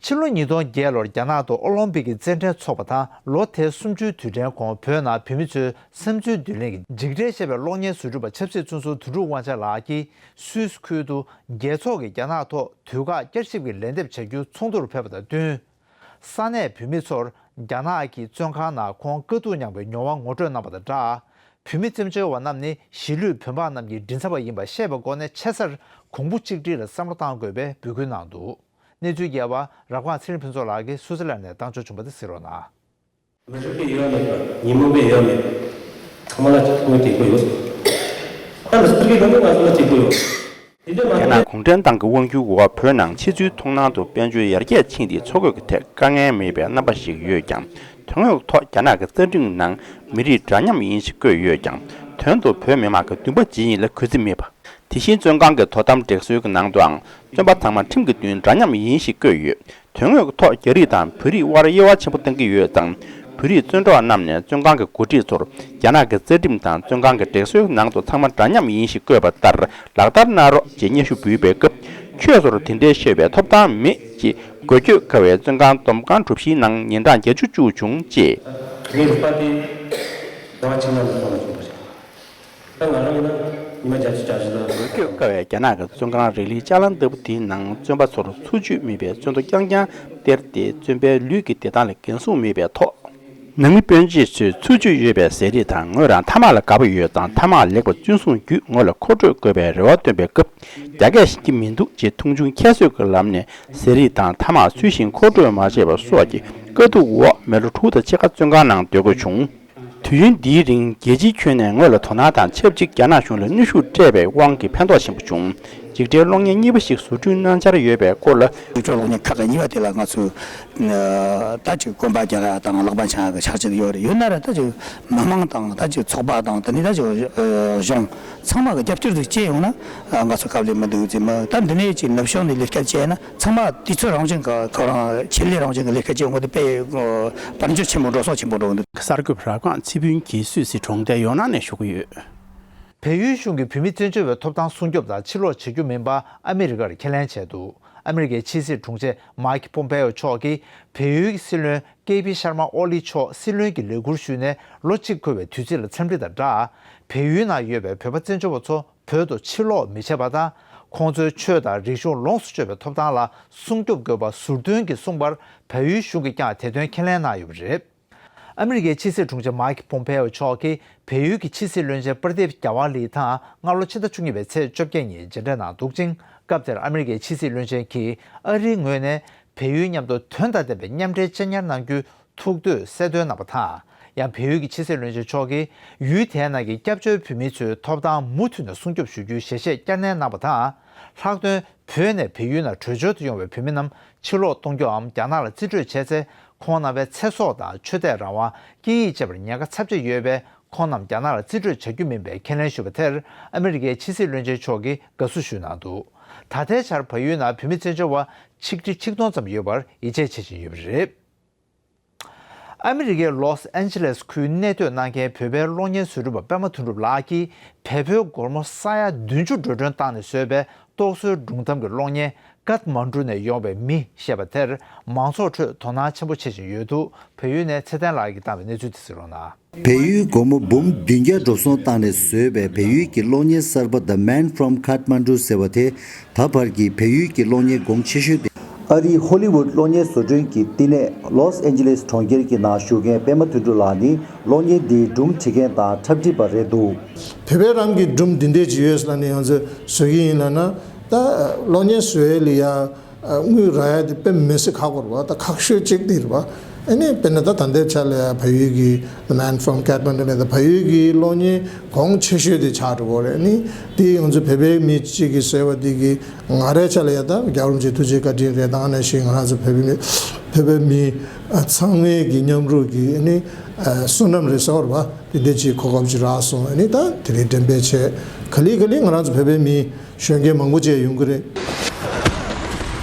ཕྱི་ལོ་ཉིས་སྟོང་བརྒྱད་ལོར་རྒྱ་ནག་ཏུ་ཨོ་ལོམ་པིག་གི་རྩེད་འགྲན་འཚོགས་པ་དང་ལོ་དེའི་གསུམ་བཅུའི་དུས་དྲན་གོང་བོད་ནང་བོད་མི་ཚོའི་བསམ་ཚུལ་བསྡུ་ལེན་གྱི་འཇིགས་བྲལ་ཞེས་པའི་གློག་བརྙན་བཟོ་སྒྲུབ་པ་ཆབ་སྲིད་བཙོན་ཟུར་དོན་གྲུབ་དབང་ཆེན་ལགས་ཀྱིས་སུད་སི་ཁུལ་དུ་རྒྱལ་ཚོགས་ཀྱིས་རྒྱ་ནག་ཐོག་དུས་བཀག་བསྐྱར་ཞིབ་ཀྱི་ལན་འདེབས་བྱ་རྒྱུའི་ཚོགས་འདུར་ཕེབས་པ་དང་བསྟུན། ས་གནས་བོད་མི་ཚོར་རྒྱ་ནག་གི་བཙོན་ཁང་ནང་ཁོང་དཀའ་སྡུག་མྱངས་པའི་མྱོང་བ་ངོ་སྤྲོད་གནང་བ་དང་སྦྲགས། བོད་མི་བཙན་བྱོལ་བ་རྣམས་ནི་གཞིས་ལུས་བོད་འབངས་རྣམས་ཀྱི་མགྲིན་ཚབ་པ་ཡིན་པ་ཤེས་པའི་སྒོ་ནས་ཆེ་སར་གོང་བུ་གཅིག་སྒྲིལ་ལ་བསམ་བློ་གཏང་དགོས་པའི་འབོད་སྐུལ་གནང་འདུག། གནས་ཚུལ་རྒྱས་པ་རབ་སྒང་ཚེ་རིང་ཕུན་ཚོགས་ལགས་ཀྱིས་སུད་སི་ལན་ནས་བཏང་འབྱོར་བྱུང་བ་དེ་གཟིགས་རོགས་གནང་། མི་རིགས་པས་ཡོད་མེད་པ། ཉིན་མོ་པས་ཡོད་མེད་པ། ཚང་མ་ལ་ཅིག་ཐུགས་དྲན་པོ་ཡོད། ད་ལྟ་སུ་གི་ལོ་ནི་ང་ཚོ་ལ་དྲན་པོ་ཡོད། དེ་འདྲ་མ་རྒྱ་ནག་གུང་ཁྲན་ཏང་གི་དབང་སྒྱུར་འོག་བོད་ནང་ཕྱི་ཚུལ་མཐོང་སྣང་དང་དཔལ་འབྱོར་ཡར་རྒྱས་ཕྱིན་ཏེ་འཚོ་གོས་ཀྱི་ཐད་དཀའ་ངལ་མེད་པའི་རྣམ་པ་ཞིག་ཡོད་ཀྱང་། དོན་དངོས་ཐོག་རྒྱ་ནག་གི་རྩ་ཁྲིམས་ནང་མི་རིགས་འདྲ་མཉམ་ཡིན་ཞེས་བཀོད་ཡོད་ཀྱང་། དོན་དུ་བོད་མི་མང་གི་འདུན་པ་ཇི་ཡིན་ལ་གུས་བརྩི་མེད་པ། དེ་བཞིན་བཙོན་ཁང་གི་དོ་དམ་སྒྲིག་སྲོལ་གྱི་ནང་དུའང་བཙོན་པ་ཚང་མ་ཁྲིམས་ཀྱི་མདུན་འདྲ་མཉམ་ཡིན་ཞེས་བཀོད་ཡོད། དོན་དངོས་ཐོག་རྒྱ་རིགས་དང་བོད་རིགས་དབར་དབྱེ་བ་ཆེན་པོ་གཏང་གི་ཡོད་ཙང་། བོད་རིགས་བཙོན་གྲོགས་རྣམས་ནས་བཙོན་ཁང་གི་འགོ་ཁྲིད་ཚོར་རྒྱ་ནག་གི་རྩ་ཁྲིམས་དང་བཙོན་ཁང་གི་སྒྲིག་སྲོལ་ནང་དུ་ཚང་མ་འདྲ་མཉམ་ཡིན་ཞེས་བཀོད་པ་ལྟར་ལག་བསྟར་གནང་རོགས་ཅེས་སྙན་ཞུ་འབུལ་བའི་སྐབས། ཁྱོད་ཚོར་དེ་འདྲའི་ཤོད་པའི་ཐོབ་ཐང་མེད་ཅེས་འགོས་བསྐྱོད་དཀའ་བའི་བཙོན་ཁང་བསྡོམས་ཁང་གྲུ་བཞིའི་ནང་ཉིན་གྲངས་བརྒྱད་ཅུ་བཅུག་བྱུང་ཅེས། ངའི་རུ་པ་དེ་ཟླ་བ་གཅིག་ནང་དུ་ཐོན་ལ་བྱུང་བ་རེད། ད་ང་རང་ཡིན་ན་ཉི་མ་བརྒྱད་ཅུ་གྱ་བཞི་ལ། འགོས་བསྐྱོད་དཀའ་བའི་རྒྱ་ནག་གི་བཙོན་ཁང་རི་ལིའི་ལྕགས་ལམ་ལྟ་བུ་དེའི་ནང་བཙོན་པ་ཚོར་འཚོ་བཅུད་མེད་པའི་བཙོན་ཐོ་རྐྱང་རྐྱང་སྟེར་ཏེ་བཙོན་པའི་ལུས་ཀྱི་བདེ་ཐང་ལ་འགན་སྲུང་མེད་པའི་ཐོག། ནང་མི་སྤུན་མཆེད་ཚོས་འཚོ་བཅུད་ཡོད་པའི་ཟས་རིགས་དང་ངོས་རང་ཐ་མག་ལ་དགའ་པོ་ཡོད་ཙང་ཐ་མག་ལེགས་པར་བཙོན་སྲུང་བརྒྱུད་ངོས་ལ་མཁོ་སྤྲོད་དགོས་པའི་རེ་བ་བཏོན་པའི་སྐབས། རྒྱ་སྐད་ཤེས་ཀྱི་མི་འདུག་ཅེས་མཐོང་ཆུང་ཁྱད་གསོད་ཀྱི་ལམ་ནས་ཟས་རིགས་དང་ཐ་མག་ཚུལ་བཞིན་མཁོ་སྤྲོད་མ་བྱས་པ་སོགས་ཀྱི་དཀའ་སྡུག་འོག་མི་ལོ་དྲུག་དང་ཕྱེད་ཀ་བཙོན་ཁང་ནང་སྡོད་དགོས་བྱུང་། དུས་ཡུན་འདིའི་རིང་རྒྱལ་སྤྱིའི་ཁྱོན་ནས་ངོས་ལ་དོ་སྣང་དང་ཆབས་ཅིག་རྒྱ་ནག་གཞུང་ལ་གནོན་ཤུགས་སྤྲད་པའི་དབང་གིས་ཕན་ཐོགས་ཆེན་པོ་བྱུང་། འཇིགས་བྲལ་གློག་བརྙན་གཉིས་པ་ཞིག་བཟོ་སྐྲུན་གནང་འཆར་ཡོད་པའི་སྐོར་ལ། འཇིགས་བྲལ་གློག་བརྙན་ཁག་ཁག་གཉིས་པ་དེ་ལ་ང་ཚོས་ད་ཅིག་གོམ་པ་རྒྱག་ཡ་དང་ལག་པ་འཆང་ཡ་གི་ཆ་རྐྱེན་ཡོད་རེད། ཡོད་ན་ར་ད་ཅིག་མི་མང་དང་ད་ཅིག་ཚོགས་པ་དང་དེ་ནས་ད་ཅིག་གཞུང་ཚང་མ་གི་རྒྱབ་སྐྱོར་ཟིག་བྱས་ཡོང་ན་ང་ཚོ་སྐབས་ལས་མི་འདུག་ཟེར་མི་ད་འདི་ནས་ཅིག་ནུབ་ཕྱོགས་ནས་ལས་ཀ་བྱས་ན། ཚང་མ་དུས་ཚོད་རང་བཞིན་གྱི་ཁོ་རང་ཆེད་ལས་རང་བཞིན་གྱི་ལས་ཀ་བྱེད་དགོས་དེ་དཔེ་དཔལ་འབྱོར་ཆེན་པོ་འགྲོ་སོང་ཆེན་པོ་འགྲོ་གི་འདུག། གསར་འགོད་པ་ར་ཁང་ཚེ་ཕུན་གྱིས་སུད་སི་གྲོང་རྡལ་ཡོ་ནན་ནས་ཞུ་གི་ཡོད། བལ་ཡུལ་གཞུང་གིས་བོད་མི་བཙན་བྱོལ་བའི་ཐོབ་ཐང་སྲུང་སྐྱོབ་དང་ཕྱིར་སློག་བྱེད་རྒྱུ་མིན་པ་ཨ་མི་རི་ཀར་ཁས་ལེན་བྱས་འདུག། ཨ་མི་རི་ཀའི་ཕྱི་སྲིད་དྲུང་ཆེ་མཱིག་པོམ་པེའོ་མཆོག་གིས་བལ་ཡུལ་གྱི་སྲིད་བློན་ཀེ་པི་ཤར་མ་ཨོ་ལི་མཆོག་སྲིད་བློན་གྱི་ལས་འཁུར་ཞུས་ནས་ལོ་གཅིག་འཁོར་བའི་དུས་ཚིགས་ལ་འཚམས་འདྲི་དང་སྦྲགས། བལ་ཡུལ་ནང་ཡོད་པའི་བོད་པ་བཙན་བྱོལ་བ་ཚོ། བོད་དུ་ཕྱིར་ལོག་མི་བྱེད་པ་དང་ ཁོང་ཚོའི་ཆོས་དང་རིག་གཞུང་ལོངས་སུ་སྤྱོད་པའི་ཐོབ་ཐང་ལ་སྲུང་སྐྱོབ་དགོས་པ་ཟུར་འདོན་གྱིས་གསུངས་པར། བལ་ཡུལ་གཞུང་གིས་ཀྱང་དེ་དོན་ཁས་ལེན་གནང་ཡོད་པ་རེད། ཨ་མི་རི་ཀའི་ཕྱི་སྲིད་དྲུང་ཆེ་མཱིག་པོམ་པེ་ཨོ་མཆོག་གིས་བལ་ཡུལ་གྱི་ཕྱི་སྲིད་བློན་ཆེན་པར་དིབ་ཇཱ་ཝ་ལི་དང་སྔ་ལོ་ཕྱི་ཟླ་བཅུ་གཉིས་པའི་ཚེས་བཅོ་བརྒྱད་ཉིན་མཇལ་འཕྲད་གནང་འདུག་ཅིང་། སྐབས་དེར་ཨ་མི་རི་ཀའི་ཕྱི་སྲིད་བློན་ཆེན་གྱིས་ཨ་རིའི་ངོས་ནས་བལ་ཡུལ་མཉམ་དུ་དོན་དང་ལྡན་པའི་མཉམ་འབྲེལ་གཅེས་ཉར་གནང་རྒྱུའི་ཐུགས་འདོད་གསལ་སྟོན་གནང་བ་དང་། ཡང་བལ་ཡུལ་གྱི་ཕྱི་སྲིད་བློན་ཆེན་མཆོག་གིས་ཡུལ་དེའི་ནང་གི་སྐྱབས་བཅོལ་བོད་མིའི་ཚོའི་ཐོབ་ཐང་མུ་མཐུད་ནས་སྲུང་སྐྱོབ་ཞུ་རྒྱུའི་ཞལ་བཞེས་བསྐྱར་ནན་གནང་བ་དང་། ལྷག་དོན་བོད་ནས་བལ་ཡུལ་ནང་བྲོས་བྱོལ་དུ་ཡོང་བའི་བོད་མི་རྣམས་ཕྱིར་ལོག་གཏོང་རྒྱུའམ་རྒྱ་ནག་ལ་རྩིས་སྤྲོད་བྱས་ཚེ། ཁོང་རྣམ་པའི་ཚེ་སྲོག་དང་ཆོས་དད་རང་དབང་། སྐད་ཡིག་བཅས་པར་ཉེན་ཁ་ཚབས་ཆེ་ཡོད་པས། ཁོང་རྣམས་རྒྱ་ནག་ལ་རྩིས་སྤྲོད་བྱ་རྒྱུ་མིན་པའི་ཁས་ལེན་ཞུས་པ་དེར། ཨ་མི་རི་ཀའི་ཕྱི་སྲིད་བློན་ཆེན་མཆོག་གིས་དགའ་བསུ་ཞུས་གནང་འདུག་ད་ལྟའི་ཆར་བལ་ཡུལ་ནང་བོད་མི་བཙན་བྱོལ་བ་ཆིག་ཁྲི་ཆིག་སྟོང་ཙམ་ཡོད་པར་ཡིད་ཆེས་བྱེད་བཞིན་ཡོད་པ་རེད། ཨ་མི་རི་ཀའི་ལོས་ཨན་ཇི་ལེས་ཁུལ་གནས་སྡོད་གནང་མཁན་བོད་པའི་གློག་བརྙན་བཟོ་སྐྲུན་པ་པད་མ་དོན་གྲུབ་ལགས་ཀྱིས། བལ་པོའི་སྒོར་མོ་ས་ཡ་བདུན་ཅུ་འགྲོ་གྲོན་བཏང་ནས་བཟོས་པའི་རྟོག་བཟོའི་སྒྲུང་གཏམ་གྱི་གློག་བརྙན། ཀཏ་མན་ཌུ་ནས་ཡོང་བའི་མི་ཞེས་པ་དེར། མང་ཚོགས་ཁྲོད་དོ་སྣང་ཆེན་པོ་བྱེད་བཞིན་ཡོད་འདུག་བལ་ཡུལ་ནས་ཚེ་བརྟན་ལགས་ཀྱིས་བཏང་བའི་གནས་ཚུལ་དེ་གཟིགས་རོགས་གནང་། བལ་ཡུལ་སྒོར་མོ་འབུམ་བདུན་བརྒྱ་འགྲོ་སོང་བཏང་ནས་བཟོས་པའི་བལ་ཡུལ་གྱི་གློག་བརྙན་གསར་པ་The Man from Kathmandu ཟེར་བ་དེ། ད་བར་གྱི་བལ་ཡུལ་གྱི་གློག་བརྙན་གོང་ཆེ་ཤོས་དེ། ཨ་རིའི་ཧོ་ལི་ཝུད་གློག་བརྙན་བཟོ་སྐྲུན་གྱི་བསྟི་གནས་ལོས་ཨན་ཇི་ལེས་གྲོང་ཁྱེར་གྱི་ནང་བཞུགས་མཁན་པད་མ་དོན་གྲུབ་ལགས་ནི། གློག་བརྙན་འདིའི་སྒྲུང་བྲིས་མཁན་དང་འཁྲབ་ཁྲིད་པ་རེད་འདུག་བོད་པའི་རང་གི་སྒྲུང་འདི་འདྲས་ཅིག་ཡོད་ཟེར་ནས་ང་ཚོས་བཟོ་གི་ཡིན་ལབ་ན། ད་གློག་བརྙན་བཟོ་ཡས་ལ་ཡ་དངུལ་རག་ཡ་དེ་དཔེ་མི་སྲིད་ཁག་པོ་རེད་པ། ད་ཁག་ཤོས་གཅིག་དེ་རེད་པ། ཨ་ནི་དཔེར་ན་ད་ད་ལྟའི་ཆ་ལ་ཡ་བལ་ཡུལ་གྱི་The Man from Kathmandu ནས། ད་བལ་ཡུལ་གྱི་གློག་བརྙན་གོང་ཆེ་ཤོས་དེ་ཆགས་འགྲོ་གི་རེད། ཨ་ནི་དེ་ང་ཚོ་བོད་པའི་མི་གཅིག་གིས་བཟོས་པ་དེ་གི་ང་རའི་ཆ་ལ་ཡ་ད་རྒྱལ་བ་རིན་པོ་ཆེའི་ཐུགས་རྗེ་བཀའ་དྲིན་རེད། ད་ནང་བཞིན་ང་རང་ཚོ་བོད་པའི་མི་བོད་པའི་མི་ཚང་མའི་གི་མཉམ་རུབ་ཀྱི་ཨ་ནི་བསོད་ནམས་རེད་ཟེར་བ་རེད་པ། དེ་འདྲ་ཅིག་གོ་སྐབས་ཅིག་རག་སོང་། ཨ་ནི་ད་དེ་རིང་འགྲེམས་སྤེལ་བྱས། ག་ལེ་ག་ལེ་ང་རང་ཚོ་བོད་པའི་མི་གཞོན་སྐྱེས་མང་པོ་ཅིག་ཡོང་གི་རེད།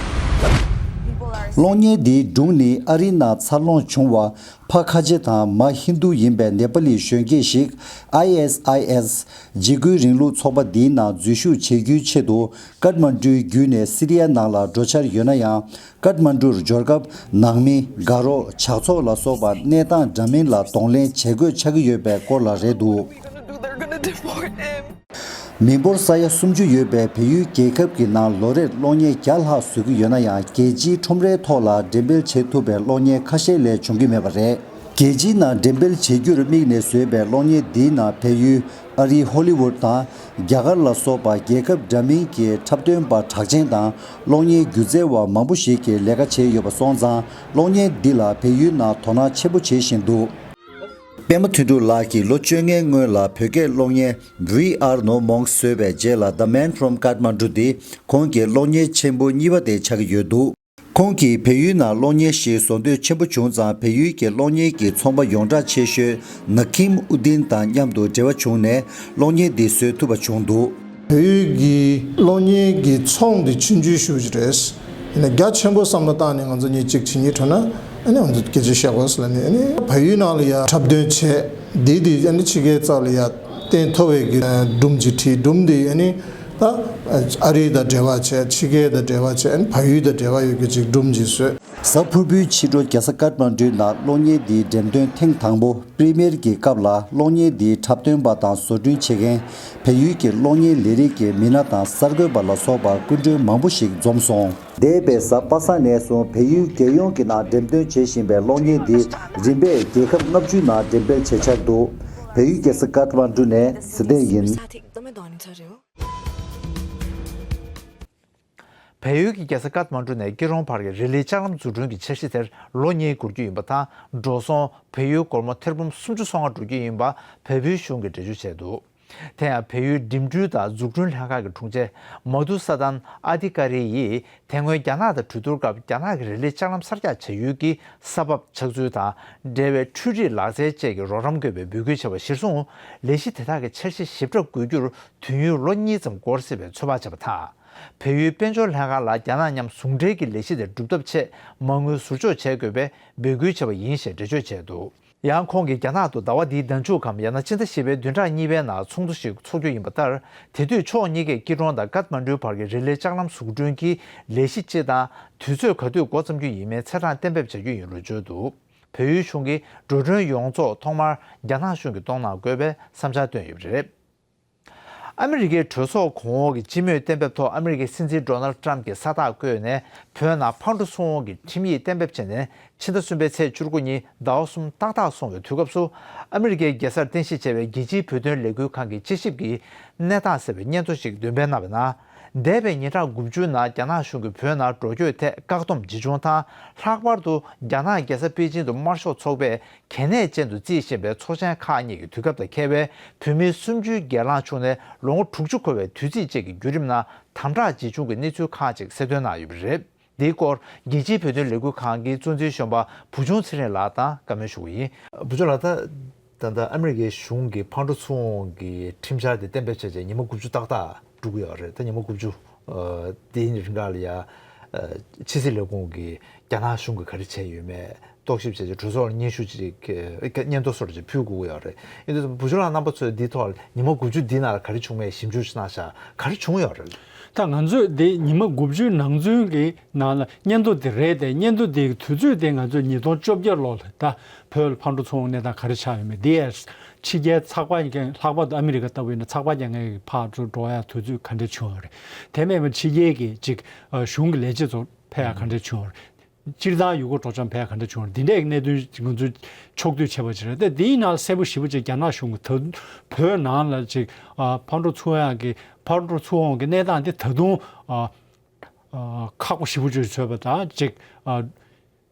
གློག་བརྙན་འདིའི་སྒྲུང་ནི་ཨ་རིའི་ནང་འཚར་ལོངས་བྱུང་བ། ཕ་ཁ་ཆེ་དང་མ་ཧིན་རྡུ་ཡིན་པའི་ནེ་པ་ལི་གཞོན་སྐྱེས་ཤིག་ཨའི་ཨེས་ཨའི་ཨེས་འཇིགས་སྐུལ་རིང་ལུགས་ཚོགས་པ་འདིའི་ནང་འཛུལ་ཞུགས་བྱེད་རྒྱུའི་ཆེད་དུ། ཀཏ་མན་ཌུའི་བརྒྱུད་ནས་སི་རི་ཡ་ནང་ལ་འགྲོ་འཆར་ཡོད་ན་ཡང་། ཀཏ་མན་ཌུར་འབྱོར་སྐབས་ནང་མི། དགའ་རོགས། ཇག་ཚོགས་ལ་སོགས་པ་གནས་སྟངས་འདྲ་མིན་ལ་གདོང་ལེན་བྱེད་དགོས་ཆགས་ཀྱི་ཡོད་པའི་སྐོར་ལ་རེད་འདུག They're gonna deport him. མི་འབོར་ས་ཡ་སུམ་ཅུ་ཡོད་པའི་བལ་ཡུལ་རྒྱལ་ཁབ་ཀྱི་ནང་ལོ་རེར་གློག་བརྙན་བརྒྱ་ལྷག་བཟོ་གི་ཡོད་ན་ཡང་། རྒྱལ་སྤྱིའི་ཁྲོམ་རའི་ཐོག་ལ་འགྲེམས་སྤེལ་བྱེད་ཐུབ་པའི་གློག་བརྙན་ཁ་ཤས་ལས་བྱུང་གི་མེད་པ་རེད། རྒྱལ་སྤྱིའི་ནང་འགྲེམས་སྤེལ་བྱེད་རྒྱུར་དམིགས་ནས་བཟོས་པའི་གློག་བརྙན་འདིའི་ནང་བལ་ཡུལ། ཨ་རིའི་ཧོ་ལི་ཝུད་དང་། རྒྱ་གར་ལ་སོགས་པ་རྒྱལ་ཁབ་འདྲ་མིན་གྱི་འཁྲབ་སྟོན་པ་གྲགས་ཅན་དང་། གློག་བརྙན་སྒྱུ་རྩལ་བ་མང་པོ་ཞིག་གིས་ལས་ཀ་བྱས་ཡོད་པ་སོང་ཙང་། གློག་བརྙན་འདི་ལ་བལ་ཡུལ་ནང་དོ་སྣང་ཆེན་པོ་བྱེད་བཞིན་འདུག་པད་མ་དོན་གྲུབ་ལགས་ཀྱིས་ལོ་བཅོ་ལྔའི་སྔོན་ལ་བོད་སྐད་གློག་བརྙན་We Are No Monks བཟོས་པའི་རྗེས་ལ། The Man from Kathmandu འདི་ཁོང་གི་གློག་བརྙན་ཆེན་པོ་གཉིས་པ་དེ་ཆགས་ཀྱི་ཡོད་འདུག་ཁོང་གིས་བལ་ཡུལ་ནང་གློག་བརྙན་ཞིག་བཟོ་འདོད་ཆེན་པོ་བྱུང་ཙང་། བལ་ཡུལ་གྱི་གློག་བརྙན་གྱི་ཚོང་པ་ཡོངས་གྲགས་ཆེ་ཤོས་ནཱ་ཀིམ་ཨུ་དིན་དང་མཉམ་དུ་འབྲེལ་བ་བྱུང་ནས་གློག་བརྙན་འདི་བཟོ་ཐུབ་པ་བྱུང་འདུག་བལ་ཡུལ་གྱི་གློག་བརྙན་གྱི་ཚོང་འདི་ཆུང་ཆུང་ཞེ་པོ་ཅིག་རེད། ཡིན་ན་རྒྱ་ཆེན་པོ་བསམ་བློ་བཏང་ནས་ང་ཚོ་གཉིས་གཅིག་བྱེད་སྙིང་འདོད་ན། ཨ་ནི་ང་ཚོ་སྐད་ཆ་བཤད་དགོས་ལབ་ནས། ཨ་ནི་བལ་ཡུལ་ནང་ལ་ཡ་འཁྲབ་སྟོན་བྱས། འདི་འདི་ཨ་ནི་ཕྱི་རྒྱལ་ཚོ་ལ་ཡ་བརྟན་ཐུབ་པའི་གི་སྒྲུང་ཅིག་བྲིས། སྒྲུང་འདི་ཨ་ནི་ད་ཨ་རི་དང་འབྲེལ་བ་བྱས། ཕྱི་རྒྱལ་དང་འབྲེལ་བ་བྱས། ཨ་ནི་བལ་ཡུལ་དང་འབྲེལ་བ་ཡོད་རྒྱུ་ཅིག་སྒྲུང་ཅིག་བཟོས། གཟའ་ཕུར་བུའི་ཕྱི་དྲོ་རྒྱལ་ས་ཀཏ་མན་ཌུའི་ནང་གློག་བརྙན་འདིའི་འགྲེམས་སྟོན་ཐེངས་དང་པོ། པྲི་མི་ཡར་གྱི་སྐབས་ལ་གློག་བརྙན་འདིའི་འཁྲབ་སྟོན་པ་དང་བཟོ་སྐྲུན་བྱེད་མཁན། བལ་ཡུལ་གྱི་གློག་བརྙན་ལས་རིགས་ཀྱི་མི་སྣ་དང་གསར་འགོད་པ་ལ་སོགས་པ་སྐུ་མགྲོན་མང་པོ་ཞིག་འཛོམས་སོང་། འདས་པའི་གཟའ་པ་སངས་ནས་བཟུང་བལ་ཡུལ་རྒྱལ་ཡོངས་ཀྱི་ནང་འགྲེམས་སྟོན་བྱེད་བཞིན་པའི་གློག་བརྙན་འདི་རིམ་པས་རྒྱལ་ཁབ་ལྔ་བཅུའི་ནང་འགྲེམས་སྤེལ་བྱེད་འཆར་འདུག་བལ་ཡུལ་རྒྱལ་ས་ཀཏ་མན་ཌུ་ནས་ཚེ་བརྟན་ཡིན། བལ་ཡུལ་གྱི་རྒྱལ་ས་ཀཏ་མན་ཌུ་ནས་སྐྱིད་གྲོང་བར་གྱི་རི་ལི་ལྕགས་ལམ་འཛུགས་སྐྲུན་གྱི་འཆར་གཞི་དེར་ལོ་གཉིས་འགོར་རྒྱུ་ཡིན་པ་དང་། འགྲོ་སོང་བལ་ཡུལ་སྒོར་མོ་ཐེར་འབུམ་སུམ་ཅུ་སོ་ལྔ་འགྲོ་རྒྱུ་ཡིན་པ་བལ་པོའི་གཞུང་གིས་འགྲེལ་བརྗོད་བྱས་འདུག་དེ་ཡང་བལ་ཡུལ་འགྲིམ་འགྲུལ་དང་འཛུགས་སྐྲུན་ལྷན་ཁང་གི་དྲུང་ཆེ་མ་དྷུ་ས་དན་ཨ་དྷི་ཀ་རི་ཡིས། དེ་སྔོན་རྒྱ་ནག་དང་གྲོས་བསྡུར་སྐབས། རྒྱ་ནག་གིས་རི་ལི་ལྕགས་ལམ་གསར་རྒྱག་བྱ་ཡུལ་གྱི་ས་བབ་ཆགས་ཚུལ་དང་འབྲེལ་བའི་འཕྲུལ་རིག་ལག་རྩལ་བཅས་ཀྱི་རོགས་རམ་དགོས་པའི་འབོད་སྐུལ་བྱས་པ་གཞིར་བཟུང་། ལས་གཞི་དེ་དག་གི་འཆར་གཞི་ཞིབ་ཕྲ་འགོད་རྒྱུར་དུས་ཡུན་ལོ་གཉིས་ཙམ་འགོར་སྲིད་པའི་ཚོད་དཔག་བྱས་པ་དང་། བལ་ཡུལ་དཔལ་འབྱོར་ལྷན་ཁང་ལ་རྒྱ་ནག་མཉམ་ཟུང་འབྲེལ་གྱི་ལས་གཞི་དེ་སྒྲུབ་ཐབས་ཆེད་མ་དངུལ་ཟུར་འཇོག་བྱེད་དགོས་པའི་འབོད་སྐུལ་བྱས་པ་ཡིན་ཞེས་འགྲེལ་བརྗོད་བྱས་འདུག་ཡང་ཁོང་གིས་རྒྱ་ནག་ཏུ་ཟླ་བ་འདིའི་ཟླ་མཇུག་གམ་ཡང་ན་ཕྱི་ཟླ་བཞི་པའི་བདུན་ཕྲག་གཉིས་པའི་ནང་ཚོགས་འདུ་ཞིག་འཚོགས་རྒྱུ་ཡིན་པ་ལྟར། དེ་དུས་ཕྱོགས་གཉིས་ཀས་སྐྱིད་གྲོང་དང་ཀཏ་མན་ཌུའི་བར་གྱི་རི་ལི་ལྕགས་ལམ་འཛུགས་སྐྲུན་གྱི་ལས་གཞི་སྤྱི་དང་དུས་ཚོད་ག་དུས་འགོ་བརྩམ་རྒྱུ་ཡིན་མིན་ཚེས་གྲངས་གཏན་འབེབས་བྱ་རྒྱུ་ཡིན་ལུགས་བརྗོད་འདུག་བལ་ཡུལ་གཞུང་གིས་འགྲོ་གྲོན་ཡོངས་རྫོགས་ཐོག་མར་རྒྱ་ནག་གཞུང་གིས་གཏོང་གནང་དགོས་པའི་བསམ་འཆར་བཏོན་ཡོད་པ་རེད། ཨ་མི་རི་ཀའི་གྲོས་ཚོགས་གོང་འོག་གི་སྤྱི་མོས་གཏན་འབེབས་ཐོག་ཨ་མི་རི་ཀའི་སྲིད་འཛིན་ཌོ་ནལ་ཊམ་གྱིས་ས་རྟགས་བཀོད་ནས་བོད་ནང་ཕར་འགྲོ་ཚུར་འོང་གི་ཁྲིམས་ཡིག་གཏན་འབེབས་བྱས་ནས་ཕྱི་ཟླ་གསུམ་པའི་ཚེས་བཅུ་དགུ་ཉིན་ཟླ་བ་གསུམ་ཏག་ཏག་སོང་བའི་དུས་སྐབས་སུ། ཨ་མི་རི་ཀའི་རྒྱལ་སར་རྟེན་གཞི་བྱས་པའི་རྒྱལ་སྤྱིའི་བོད་དོན་ལས་འགུལ་ཁང་གི་དཔྱད་ཞིབ་ཀྱི་གནས་སྟངས་ཟེར་བའི་སྙན་ཐོ་ཞིག་འདོན་སྤེལ་གནང་བའི་ནང་། འདས་པའི་ཉིན་གྲངས་དགུ་བཅུ་ནང་རྒྱ་ནག་གཞུང་གིས་བོད་ནང་འགྲོ་སྐྱོད་ཐད་བཀག་སྡོམ་ཇི་བྱུང་དང་། ལྷག་པར་དུ་རྒྱ་ནག་རྒྱལ་ས་པེ་ཅིང་དུ་དམར་ཤོག་ཚོགས་པས་གལ་གནད་ཅན་དུ་བརྩིས་བཞིན་པའི་ཚོགས་ཆེན་ཁག་གཉིས་ཀྱི་དུས་སྐབས་དང་འཁེལ་བའི་བོད་མི་གསུམ་བཅུའི་སྒེར་ལངས་བྱུང་ནས་ལོ་ངོ་དྲུག་ཅུ་འཁོར་བའི་དུས་ཚིགས་བཅས་ཀྱི་བརྒྱུད་རིམ་ནང་དམ་དྲག་ཇི་བྱུང་གི་གནས་ཚུལ་ཁག་ཅིག་གསལ་སྟོན་གནང་ཡོད་པ་རེད། འདིའི་སྐོར་རྒྱལ་སྤྱིའི་བོད་དོན་ལས་འགུལ་ཁང་གི་གཙོ་འཛིན་གཞོན་པ་བུ་ཆུང་ཚེ་རིང་ལགས་དང་བཀའ་མོལ་ཞུ་གི་ཡིན། བུ་ཆུང་ལགས། ད་ད་ལྟ་ཨ་མི་རི་ཀའི་གཞུང་གིས་ཕར་འགྲོ་ཚུར་འོང་གི་ཁྲིམས་འཆར་དེ་གཏན་འབེབས་བྱས་རྗེས་ཉི་མ་དགུ་བཅུ་ཏག་ཏག་འགྲོ་གི་ཡོད་རེད། ད་ཉི་མ་དགུ་བཅུ་ཨ་དེའི་རིང་ག་ལ་ཡ་ཨ་ཕྱི་སྲིད་ལས་ཁུངས་ཀྱིས་རྒྱ་ནག་གཞུང་གིས་ག་རེ་བྱས་ཡོད་མེད་རྟོག་ཞིབ་བྱས་རྗེས་གྲོས་ཚོགས་ལ་སྙན་ཞུ་ཅིག་ཨ་སྙན་ཐོ་སོགས་ཅིག་ཕུལ་དགོས་ཀྱི་ཡོད་རེད། ཡིན་དུས་བུ་ཆུང་ལགས་རྣམ་པ་ཚོས་འདིའི་ཐོག་ལ་ཉི་མ་དགུ་བཅུ་འདི་ནང་ལ་ག་རེ་བྱུང་མེད་ཞིབ་འཇུག་ཅིག་གནང་ཤག་ག་རེ་བྱུང་ཡོད་རེད། ད་ང་ཚོས་འདི་ཉི་མ་དགུ་བཅུའི་ནང་ཚུན་གྱི་ནང་ལ་སྙན་ཐོ་དེ་རེད་དེ། སྙན་ཐོ་དེའི་དུས་ཚོད་དེ་ང་ཚོས་ཉིས་སྟོང་བཅོ་བརྒྱད་ལོ་ལ་ད་བོད་ལ་ཕར་འགྲོ་ཚུར་འོང་གནས་སྟངས་ག་རེ་ཆགས་ཡོད་མེད། དེ་ཡང་ཕྱི་རྒྱལ་ཚགས་པར་རྒྱག་མཁན། ལྷག་པར་དུ་ཨ་མི་རི་ཀ་ལྟ་བུ་ཡིན་ན་ཚགས་པར་རྒྱག་མཁན་གྱི་ཕར་ཚུར་འགྲོ་ཡ་དུས་ཚོད་ག་འདྲ་བྱུང་ཡོད་རེད། དེ་མིན་པ་ཕྱི་རྒྱལ་གྱི་ཅིག་ཨ་གཞུང་གི་ལས་བྱེད་ཚོ་ཕེབས་ཡ་ག་འདྲ་བྱུང་ཡོད་རེད། སྤྱིར་བཏང་ཡུལ་སྐོར་སྤྲོ་འཆམ་ཕེབས་ཡ་ག་འདྲ་བྱུང་རེད། འདི་འདྲའི་གནད་དོན་ང་ཚོས་ཕྱོགས་བསྡུས་བྱས་པ་ཅིག་རེད། ད་འདིའི་ནང་གསལ་པོ་ཞེ་པོ་ཅིག་རྒྱ་ནག་གཞུང་གིས་ད་བོད་ནང་ལ་ཅིག་ཨ་ཕར་འགྲོ་ཚུར་ཡོང་གི་ཕར་འགྲོ་ཚུར་འོང་གི་གནས་སྟངས་འདི་ད་དུང་ཨ་ཨ་ཁག་པོ་ཞེ་པོ་ཅིག་བཟོས་པ་དང་། ཅིག་ཨ་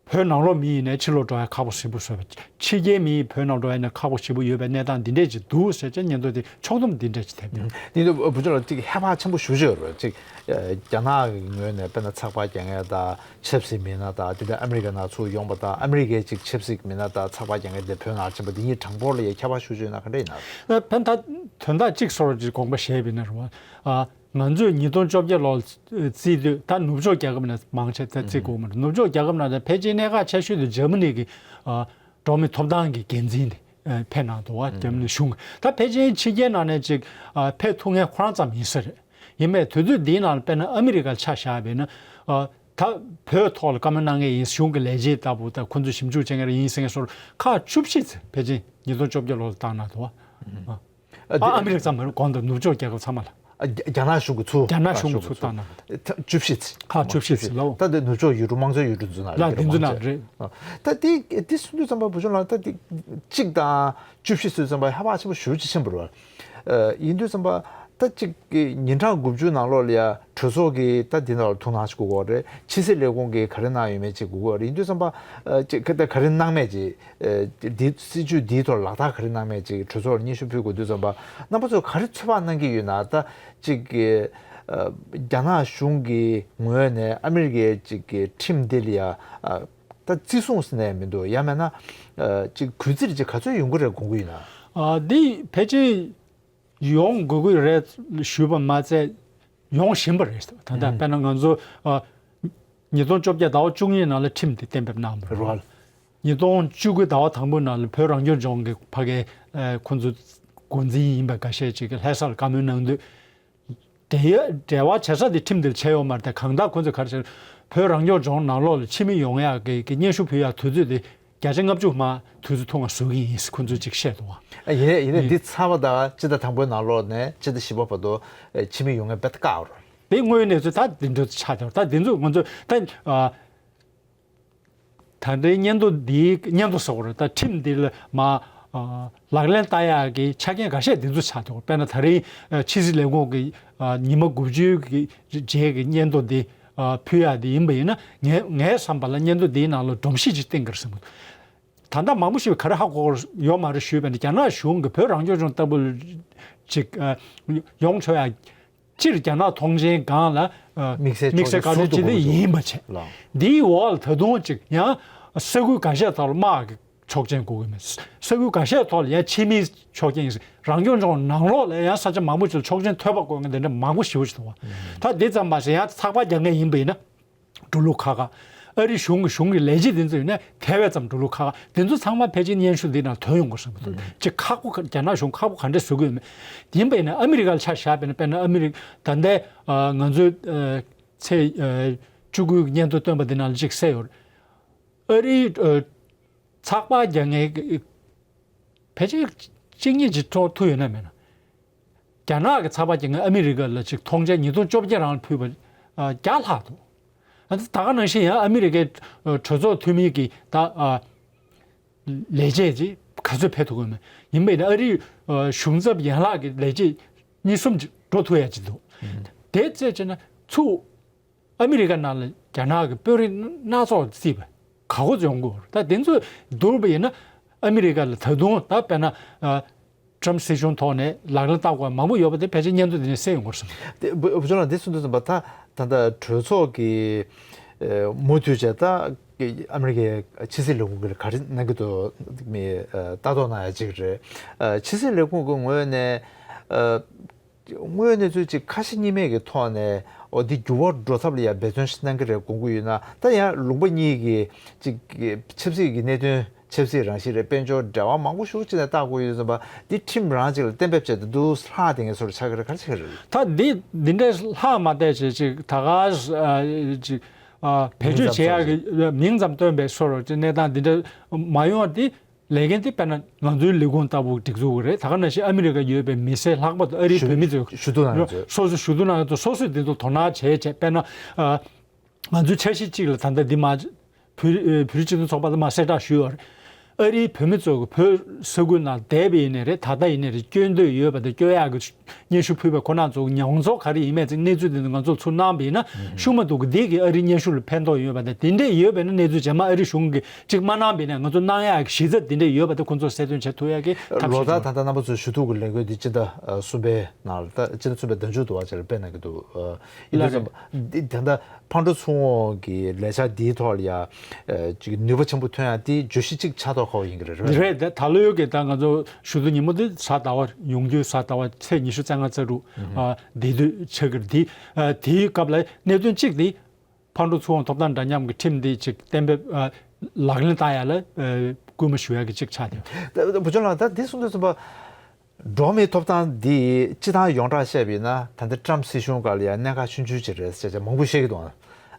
བོད་ནང་ལོགས་མི་ཡིན་ནའི་ཕྱི་ལོགས་འགྲོ་ཡ་ཁག་པོ་ཞེ་པོ་བཟོས་པ། ཕྱི་རྒྱལ་མི་ཡིས་བོད་ནང་འགྲོ་ཡ་ནི་ཁག་པོ་ཞེ་པོ་ཡོད་པའི་གནས་སྟངས་འདི་འདྲས་ཅིག་འདུག་ཟེར་བྱས་སྙན་ཐོ་དེ་ཕྱོགས་བསྡོམས་འདི་འདྲས་ཅིག་ཐེབས་ཡོད། འདི་ནི་བུ་ཆུང་ལགས་ཅིག་ཧེ་བག་ཆེན་པོ་ཞེ་པོ་ཅིག་ཡོད་རེད། ཅིག་ཨ་རྒྱ་ནག་གི་ངོས་ནས་དཔེར་ན་ཚགས་པར་རྒྱག་མཁན་དང་ཆབ་སྲིད་མི་སྣ་དང་། དེ་འདྲ་ཨ་མི་རི་ཀ་ནང་ཚུར་ཡོང་པ་དང་། ཨ་མི་རི་ཀའི་ཅིག་ཆབ་སྲིད་མི་སྣ་དང་ཚགས་པར་རྒྱག་མཁན་དེ་བོད་ནང་ཕྱིན་པ་དེ་གཉིས་གྲངས་འབོར་ལ་ཡ་ཁྱད་པར་ཤུགས་ཆེ་ན་ག་འདྲ་ཡིན་ན། ཨ་ཕན་ཐག་དོན་དག་གཅིག་བཟོ་རོགས་ཅིག་དགོངས་པ་བཞེས་པ་ཡིན་ན་རེད་བ། ཨ་ང་ཚོས་ཉིས་སྟོང་བཅོ་བརྒྱད་ལོར་བརྩིས་དུས་ད་ནུབ་ཕྱོགས་རྒྱལ་ཁབ་ནང་མང་ཆེ་ད་བརྩི་དགོས་མ་རེད། ནུབ་ཕྱོགས་རྒྱལ་ཁབ་ནང་ད་ཕལ་ཆེར་གནད་འགག་ཆེ་ཤོས་དེ་འཇར་མ་ནི་གི་ཨ་འགྲོ་མི་ཐོབ་ཐང་གི་འགན་འཛིན་དེ་ཨ་ཕེབས་གནང་འདུག་བ། འཇར་མ་ནི་གཞུང་གི། ད་ཕལ་ཆེར་ཕྱི་རྒྱལ་ནང་ནས་ཅིག་ཨ་ཕེབས་ཐུབ་མཁན་ཁོ་རང་ཙམ་ཡིན་ས་རེད། ཡིན་པས་དུས་ཚོད་འདིའི་ནང་ལ་དཔེར་ན་ཨ་མི་རི་ཀར་ཆ་བཞག་པ་ཡིན་ན། ཨ་ད་བོད་ཐོག་ལ་བཀའ་མོལ་གནང་མཁན་ཡིན། གཞུང་གི་ལས་བྱེད་ལྟ་བུ་དང་ཁོང་ཚོས་ཞིབ་འཇུག་བྱེད་མཁན་རེ་ཡིན་ཟེར་མཁན་སོགས་ཁག་བཅུ་བཞི་ཙམ་ཕལ་ཆེར་ཉིས་སྟོང་བཅོ་བརྒྱད་ལོ་ལ་བཏང་གནང་འདུག་བ། ཨ་ཨ་ཨ་དེ་ཨ་མི་རི་ཀ་ཙམ་མ་རེད། གོང་དུ་ནུབ་ཕྱོགས་རྒྱལ་ཁབ་ཚང་མ་ལ། ཨ་རྒྱ་རྒྱ་ནག་གཞུང་གིས་ཚུར། རྒྱ་ནག་གཞུང་གིས་ཚུར་བཏང་གནང་བ་དེ། ད་བཅུ་བཞི་ཙམ། ཁག་བཅུ་བཞི་ཙམ་ལ། ད་དེ་ནུབ་ཕྱོགས་ཡུལ་གྲུ་དམངས་གཙོའི་ཡུལ་གྲུ་ཚོའི་ནང་ལ་ལ་འདི་ཚོའི་ནང་རེད། ཨ་ད་དེ་དེ་གསུང་དུས་ཙམ་པ་བུ་ཆུང་ལགས། ད་དེ་གཅིག་དང་བཅུ་བཞི་ཚོའི་ཙམ་པ་ཧ་བག་ཆེན་པོ་ཞེ་པོ་ཅིག་ཕྱིན་པ་རེད་བ། ཨ་ཡིན་དུས་ཙམ་པ་ད་གཅིག་གི་ཉིན་གྲངས་དགུ་བཅུ་ནང་ལོགས་ལ་ཡ་གྲོས་ཚོགས་ཀྱིས་ད་འདི་ནང་ལ་ཐུགས་སྣང་ཞིག་དགོས་ཀྱི་རེད། ཕྱི་སྲིད་ལས་ཁུངས་ཀྱིས་ག་རེ་གནང་ཡོད་མེད་ཅིག་དགོས་ཀྱི་རེད། ཡིན་དུས་ཙམ་པ་ཨ་ཅིག་ག་ད་ག་རེ་གནང་མེད་ཅིག་ཨ་འདི་སྲིད་བྱུས་འདིའི་ཐོག་ལག་བསྟར་ག་རེ་གནང་མེད་ཅིག་གྲོས་ཚོགས་ལ་སྙན་ཞུ་ཕུལ་དགོས་དུས་ཙམ་པ། རྣམ་པ་ཚོས་ག་རེ་ཚོད་དཔག་གནང་གི་ཡོད་ན། ད་ཅིག་གི་ཨ་རྒྱ་ནག་གཞུང་གི་ངོས་ནས་ཨ་མི་རི་ཀའི་ཅིག་གི་ཁྲིམས་འདི་ལ་ཡ་ཨ་ད་བརྩི་སྲུང་ཟེར་ནས་མི་འདུག་ཡང་མིན་ན་ཨ་ཅིག་གུས་བརྩི་ཅིག་ག་ཚོད་ཡོང་གི་རེད་དགོངས་ཀྱི་ཡོད་ན། ཨ་འདི་ཕལ་ཆེར་ཡོང་དགོས་ཀྱི་རེད་ཞུས་པ་མ་ཚད་ཡོང་བཞིན་པ་རེད། ད་ལྟ་ཨུ་དཔེར་ན་ང་ཚོ་ཨ་ཉིས་སྟོང་བཅོ་བརྒྱད་ཟླ་བ་བཅུ་གཉིས་ནང་ལ་ཁྲིམས་དེ་གཏན་འབེབས་གནང་བ་རེད། རེད། ཉིས་སྟོང་བཅུ་དགུ་ཟླ་བ་དང་པོའི་ནང་ལ་བོད་རང་སྐྱོང་ལྗོངས་ཀྱི་ཕ་གའི་ཨ་ཁོང་ཚོ་འགོ་འཛིན་ཡིན་པ་འགའ་ཤས་ཅིག་གིས་ལྷ་སར་བཀའ་མོལ་གནང་དུས། འབྲེལ་ཡོད་འབྲེལ་བ་བྱེད་ས་དེ་ཁྲིམས་འདིར་བྱས་ཡོད་མ་རེད་དེ། གང་ལྟར་ཁོང་ཚོས་ག་རེ་བྱས། བོད་རང་སྐྱོང་ལྗོངས་ནང་ལོགས་ལ་ཕྱི་མི་ཡོང་ཡག་གི་གི་སྙན་ཞུ་ཕུལ་ཡག་དུས་ཚོད་དེ་བརྒྱ་ཆ་ལྔ་བཅུ་མར་དུས་ཚོད་ཐུང་བ་བཟོ་གི་ཡིན་ཟེར་ཁོང་ཚོས་ཅིག་བཤད་འདུག་བ། ཨ་ཡིན་རེད་ཡིན་རེད། ཡིན། འདི་ཚར་བ་དང་སྤྱི་ཟླ་དང་པོའི་ནང་ལོགས་ནས་སྤྱི་ཟླ་བཞི་པ་བར་དུ་ཨ་ཕྱི་མི་ཡོང་མཁན་དཔེ་དཀའ་བ་རེད། དེ་དངོས་ཡོད་གནས་ཚུལ་ད་འདི་འདྲ་ཆགས་བསྡད་པ། ད་འདི་ཚོ་ང་ཚོ་ད་ཨ། ད་ལྟའི་སྙན་ཐོ་འདིའི་སྙན་ཐོ་ཟེར་བ་རེད། ད་ཁྲིམས་འདི་ལ་མ་ཨ་ལག་ལེན་བསྟར་ཡག་གི་ཆ་རྐྱེན་འགའ་ཤས་འདི་ཚོ་ཆགས་འདུག་དཔེར་ན་ད་རིང་ཨ་ཕྱི་སྲིད་ལས་ཁུངས་ཀྱི་ཨ་ཉི་མ་དགུ་བཅུའི་གི་རྗེས་ཀྱི་སྙན་ཐོ་འདི་ཨ་ཕུལ་ཡག་འདི་ཡིན་པ་ཡིན་ན། ངའི་ངའི་བསམ་པ་ལ་སྙན་ཐོ་འདིའི་ནང་ལ་སྒྲོམ་གཞི་ཅིག་བཏིང་གི་རེད་བསམ་གྱི་འདུག་ད་ལྟ་མང་པོ་ཞིག་གིས་ག་རེ་ཧ་གོ་གི་ཡོད་མ་རེད་ཞུས་པ་ཡིན་ན། རྒྱ་ནག་གཞུང་གིས་བོད་རང་སྐྱོང་ལྗོངས་ལྟ་བུ་ཅིག་ཨ་ཡོང་ཆོག་ཡག་སྤྱིར་རྒྱ་ནག་ཐོངས་མཆན་སྒང་ལ་ཨ་དམིགས་བསལ་དམིགས་བསལ་ཆོག་གི་བཀའ་འཁྲོལ་ཟུར་དུ་བྱེད་དེ་དགོས་ཀྱི་འདུག་ཡིན་པ་བྱས། ལགས། འདིའི་འོག་ལ་ད་དུང་ཅིག་ཡང་ས་ཁུལ་འགའ་ཤས་ཐོག་ལ་དམག་གི་ཆོག་མཆན་དགོས་ཀྱི་མེད། ས་ཁུལ་འགའ་ཤས་ཐོག་ལ་ཡང་ཕྱི་མིའི་ཆོག་མཆན་ཡིན། རང་སྐྱོང་ལྗོངས་ནང་ལོགས་ལ་ཡང་ས་ཆ་མང་པོ་ཅིག་ལ་ཆོག་མཆན་ཐོབ་པ་དགོས་མཁན་དེ་འདྲ་མང་པོ་ཞེ་པོ་ཅིག་འདུག་བ། ད་འདི་ཙམ་མ་ཟད་ཡང་ཚགས་པར་རྒྱག་མཁན་ཡིན་པ་ཡིན་ན། འགྲོ་ལུགས་ཁག་ཁག་ཨ་རིའི་གཞུང་གི་གཞུང་གི་ལས་བྱེད་དེ་ཚོ་ཡིན་ན་དེ་བས་ཙམ་འགྲོ་ལུགས་ཁག་ཁག་དེ་ཚོ་ཚང་མ་ཕལ་ཆེར་སྙན་ཞུ་འདི་ནང་ཐོན་ཡོང་དགོས་བསམ་གྱི་འདུག་ཅིག་ཁག་པོ་ག་རྒྱ་ནག་གཞུང་ཁག་པོ་ག་འདྲས་བཟོ་གི་ཡོད་མེད། ཡིན་པ་ཡིན་ན་ཨ་མི་རི་ཀ་ལ་ཆ་བཞག་པ་ཡིན་ན། དཔེར་ན་ཨ་མི་རི་ཀ་ད་ལྟའི་ཨ་ང་ཚོའི་ཨ་ཚེས་ཨ་བཅུ་དགུའི་སྙན་ཐོ་བཏོན་པ་འདི་ནང་ལ་ཅིག་གསལ་ཡོད་རེད། ཨ་རིའི་ཨ་ཚགས་པར་རྒྱག་མཁན་གྱི་ཕལ་ཆེར་གཅིག་གཉིས་ཅིག་འཕྲོ་མཐུད་ཡོད་ན་མེད་ན། རྒྱ་ནག་གི་ཚབ་པ་གྱི་ངས་ཨ་མི་རི་ཀ་ལ་ཅིག་མཐོང་མཆན་ཉིས་སྟོང་བཅོ་བརྒྱད་རང་ལ་ཕུལ་བ་ཨ་བརྒྱ་ལྷག་འདུག་ཨ་ད་ག་ནང་བཞིན་ཡང་ཨ་མི་རི་ཀའི་ཨ་གྲོས་ཚོགས་འཐུས་མི་གི་ད་ཨ་ལས་བྱེད་ཅིག་ག་ཚོད་ཕེབས་ཐུབ་ཀྱི་མེད། ཡིན་པས་ན་ཨ་རིའི་ཨ་གཞུང་ཚབ་ཡན་ལག་གི་ལས་བྱེད་གཉིས་གསུམ་ཅིག་འགྲོ་ཐུབ་ཡ་ཅིག་འདུག་དེ་བྱས་བྱས་ན་ཚུར་ཨ་མི་རི་ཀ་ནང་ལ་རྒྱ་ནག་གི་དཔོན་རིགས་སྣ་ཚོགས་བརྩིས་པ་ག་གོ་ཡོང་གི་ཡོད་རེད། ད་དེ་ཚོ་བསྡུར་བ་ཡིན་ན་ཨ་མི་རི་ཀ་ལ་ད་དུང་ད་དཔེར་ན་ཨ་ཊམ་སྲིད་གཞུང་ཐོག་ནས་ལག་ལེན་བསྟར་དགོས་མང་པོ་ཡོད་པ་དེ་ཕལ་ཆེར་སྙན་ཐོ་འདི་ནས་གསལ་ཡོང་གི་རེད་བསམ། དེ་བུ་བུ་ཆུང་ལགས་འདི་གསུངས་དུས་ཙམ་པ་ད་ད་ལྟ་གྲོས་ཚོགས་ཀྱི་ཨ་མུ་མཐུད་བྱས་ད་ཨ་མི་རི་ཀའི་ཕྱི་སྲིད་ལས་ཁུངས་ཀྱིས་ག་རེ་གནང་གི་འདུག་མི་ཨ་ལྟ་རྟོག་གནང་ཡ་གཅིག་རེད། ཨ་ཕྱི་སྲིད་ལས་ཁུངས་ཀྱི་ངོས་ནས་ཨ། དངོས་ཡོད་གནས་ཚུལ་གཅིག་ཁ་ཞེ་གཉིས་མེད་ཀྱི་ཐོག་ནས་འོ་འདི་འགྱུར་བ་འགྲོ་ཐབས་ལ་ཡང་འབད་བརྩོན་ཞིག་གནང་གི་རེད་དགོངས་ཀྱི་ཡོད་ན། ད་ཡང་ལུང་པ་གཉིས་ཀྱི་གཅིག་གི་ཆབ་སྲིད་ཀྱི་གནད་དོན་ཆབ་སྲིད་རང་བཞིན་རེད། དཔལ་འབྱོར་འབྲེལ་བ་མང་པོ་ཞིག་ཅིག་ནས་བལྟ་དགོས་ཡོད་ཙམ་པ་འདི་ཁྲིམས་རང་གཅིག་ལ་གཏན་འབེབས་བྱས་ཏེ་འདུག་ལྷག་བསྡད་མཁན་བཟོ་འདྲ་ཆགས་ཀྱི་རེད། ག་རེ་ཆགས་ཀྱི་རེད། ད་འདི་འདི་འདྲའི་ལྷག་མ་བསྡད་བྱས་ཅིག་ད་ག་ཨ་ཅིག་ཨ་བེད་མིང་སྤྱོད་ཙམ་བྱེད་ཡག་གི་མིང་ཙམ་བཏོན་པའི་བཟོ་འདྲ་ཅིག་གནས་སྟངས་འདི་འདྲ་མ་ཡོང་བ་འདི། ལས་འགན་དེ་དཔེར་ན་ང་ཚོའི་ལས་ཁུངས་ལྟ་བུ་སྒྲིག་འཛུགས་རེད། ད་ག་ནང་བཞིན་ཨ་མི་རི་ཀ་ཡོད་པའི་མི་སེར་ལྷག་པར་དུ་ཨ་རིའི་ཞུ་བོད་མི་ཚོས་ཞུ་གཏུག་གནང་ཡོད་ཚོས། སོ་སོ་ཞུ་གཏུག་གནང་ཡོད་ཚོས་སོ་སོས་དེ་ཚོ་དོ་སྣང་བྱས་བྱས་དཔེར་ན་ཨ་ང་ཚོའི་འཆར་གཞི་གཅིག་ལ་ད་ལྟ་འདི་མ་བོད་བོད་རིགས་སྤྱི་མཐུན་ཚོགས་པ་དང་མ་གསལ་བསྒྲགས་ཞུས་ཡོད་རེད། ཨ་རིའི་བོད་མི་ཚོ་གི་བོད་ས་ཁུལ་ནང་བསྡད་པ་ཡིན་ནའི་རེད། ད་ལྟ་ཡིན་ནའི་རེད། སྐྱོད་འདོད་ཡོད་པ་དང་སྐྱོད་ཡག་གི་སྙན་ཞུ་ཕུལ་བའི་ཁོ་རང་ཚོ་མྱོང་ཚོར་ག་རེ་ཡིན་མིན་ཚོའི་གནས་ཚུལ་དེ་ཚོ་ང་ཚོར་ཚུར་གནང་བ་ཡིན་ན་ཤུགས་མ་གཏོགས་ཀྱི་འདི་གིས་ཨ་རིའི་སྙན་ཞུ་ལ་ཕན་ཐོགས་ཡོད་པ་དང་དེ་འདྲས་ཡོད་པས་ན་གནས་ཚུལ་རྗེས་མ་ཨ་རིའི་གཞུང་གིས་གཅིག་མ་གནང་བ་ཡིན་ན་ང་ཚོ་གནང་ཡག་གི་གཞི་རྩ་དེ་འདྲས་ཡོད་པ་དེ་ཁོང་ཚོར་གསལ་སྟོན་བྱེད་ཐུབ་ཡག་གི་ཐབས་ལོ་ཤེས་ལྟར་ད་ལྟ་རྣམ་པ་ཚོས་ཞུ་གཏུག་གི་ལས་འགུལ་འདི་སྤྱི་ཟླ་གསུམ་པའི་ནང་ལ་ད་སྤྱི་ཟླ་གསུམ་པའི་ཟླ་མཇུག་ཏུ་བ་ཅིག་ལ་སྤེལ་གནང་གི་འདུག་ཡིན་དུས་ཙམ་པ་འདི་ད་ལྟ་ཕར་འགྲོ་ཚུར་འོང་གི་ལས་འཆར་འདིའི་ཐོག་ལ་ཡ་ཅིག་ནུས་པ་ཆེན་པོ་ཐོན་ཡག་འདི་བརྗོད་གཞི་གཅིག་ཆགས་ཐུབ་ཁག་པོ་ཡིན་གྱི་རེད། རེད། ད་ད་ལོའི་གི་ད་ང་ཚོ་ཞུ་གཏུག་ཉིན་མོ་འདི་གཟའ་ཟླ་བ་ཡོང་རྒྱུའི་གཟའ་ཟླ་བ་ཚེས་ཉི་ཤུ་རྩ་ལྔ་རྩ་དྲུག་ཨ་འདི་དུས་ཆགས་ཀྱི་རེད། འདི་ཨ་དེའི་སྐབས་ལ་གནད་དོན་གཅིག་འདི་ཕར་འགྲོ་ཚུར་འོང་ཐོབ་ཐང་འདྲ་མཉམ་གྱི་ཁྲིམས་འདི་ཅིག་གཏན་འབེབས་ཨ་ལག་ལེན་བསྟར་ཡག་ལ་ཨ་སྐུལ་མ་ཞུ་ཡག་གི་གཅིག་ཆགས་ཏེ། ད་ད་བུ་ཆུང་ལགས་ད་འདི་གསུངས་དུས་ཙམ་པ། འགྲོ་བ་མིའི་ཐོབ་ཐང་འདི་སྤྱི་བཏང་ཡོངས་གྲགས་བཤད་པ་ཡིན་ན་ད་ལྟ་ཊམ་སྲིད་གཞུང་སྒང་ལ་ཡང་གནད་འགག་ཆུང་ཆུང་ཅིག་རེད་ཟེར་བྱས་མང་པོ་བཤད་ཀྱི་འདུག་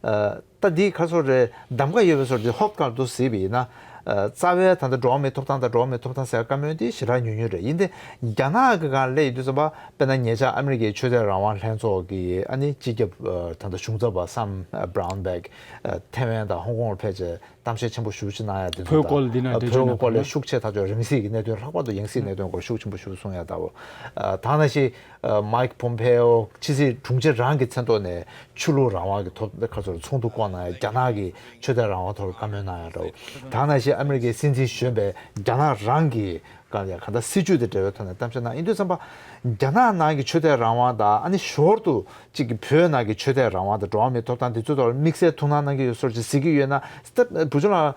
ཨ་ད་འདི་ག་སོ་རེད། གདམ་ག་ཡོད་པའི་སོར་གྱི་ཧོབ་སྒང་དུ་གཟིགས་པ་ཡིན་ན། ཨ་རྩ་བའི་ད་ལྟ་འགྲོ་བ་མིའི་ཐོབ་ཐང་དང་འགྲོ་བ་མིའི་ཐོབ་ཐང་ཟེར་བཀའ་མོལ་འདི་ཞེ་དྲག་ཉུང་ཉུང་རེད། ཡིན་ཏེ་རྒྱ་ནག་གི་སྒང་སླེབས་ཡོང་དུས་ཙམ་པ་དཔེར་ན་ཉེ་ཆར་ཨ་མི་རི་ཀའི་ཆོས་དད་རང་དབང་ལྷན་ཚོགས་ཀྱི་ཨ་ནི་སྤྱི་ཁྱབ་ཨ་ད་ལྟ་གཞུང་ཚབ་པ་སམ་ཨ་བྷ་རའུན་བྷེག་ཨ་ཐེ་ཝན་དང་ཧོང་ཀོང་ལ་ཕེབས་བྱས། གཏམ་བཤད་ཆེན་པོ་ཞེ་པོ་ཅིག་གནང་ཡ་དེ་ཚོ་དང་། བོད་སྐོར་འདི་ན་ཨ་འགྲེལ་བརྗོད་བོད་གནང་སྐོར་ལ་ཤུགས་ཆེ་ཐག་ཆོད་རིང་མིན་གྱི་གནད་དོན། ལྷག་པར་དུ་ཡང་སྲིད་གནད་དོན་སྐོར་ཤུགས་ཆེན་པོ་ཞེ་པོ་གསུང་ཡ་ལྟ་བུ། ཨ་ད་ནང་བཞིན་ཨ་མའིག་པོམ་པེ་ཨོ་ཕྱི་སྲིད་དྲུང་ཆེ་རང་གི་མཚན་ཐོག་ནས་ཆོས་ལུགས་རང་དབང་གི་ཐོག་ཁ་ཚོར་ཚོགས་འདུ་བསྐོང་གནང་ཡ། རྒྱ་ནག་གི་ཆོས་དད་རང་དབང་ཐོག་ལ་བཀའ་མོལ་གནང་ཡ་འདྲ་བོ། ད་ནང་བཞིན་ཨ་མི་རི་ཀའི་སྲིད་འཛིན་གཞོན་པས་རྒྱ་ནག་རང་གི་སྒང་ལ་ཡང་གང་ལྟར་སྲིད་བྱུས་དང་འབྲེལ་བའི་ཐོག་ནས་གཏམ་བཤད་གནང་ཡིན་དུས་ཙམ་པ། རྒྱ་ནག་ནང་གི་ཆོས་དད་རང་དབང་དང་ཨ་ནི་ཞོར་དུ་གཅིག་གི་བོད་ནང་གི་ཆོས་དད་རང་དབང་དང་འགྲོ་བ་མིའི་ཐོབ་ཐང་དེ་ཚོའི་ཐོག་ལ་དམིགས་བསལ་ཐུགས་སྣང་གནང་གི་ཡོད་སོགས་ཅིག་གཟིགས་ཀྱི་ཡོད་ན། ད་བུ་ཆུང་ལགས་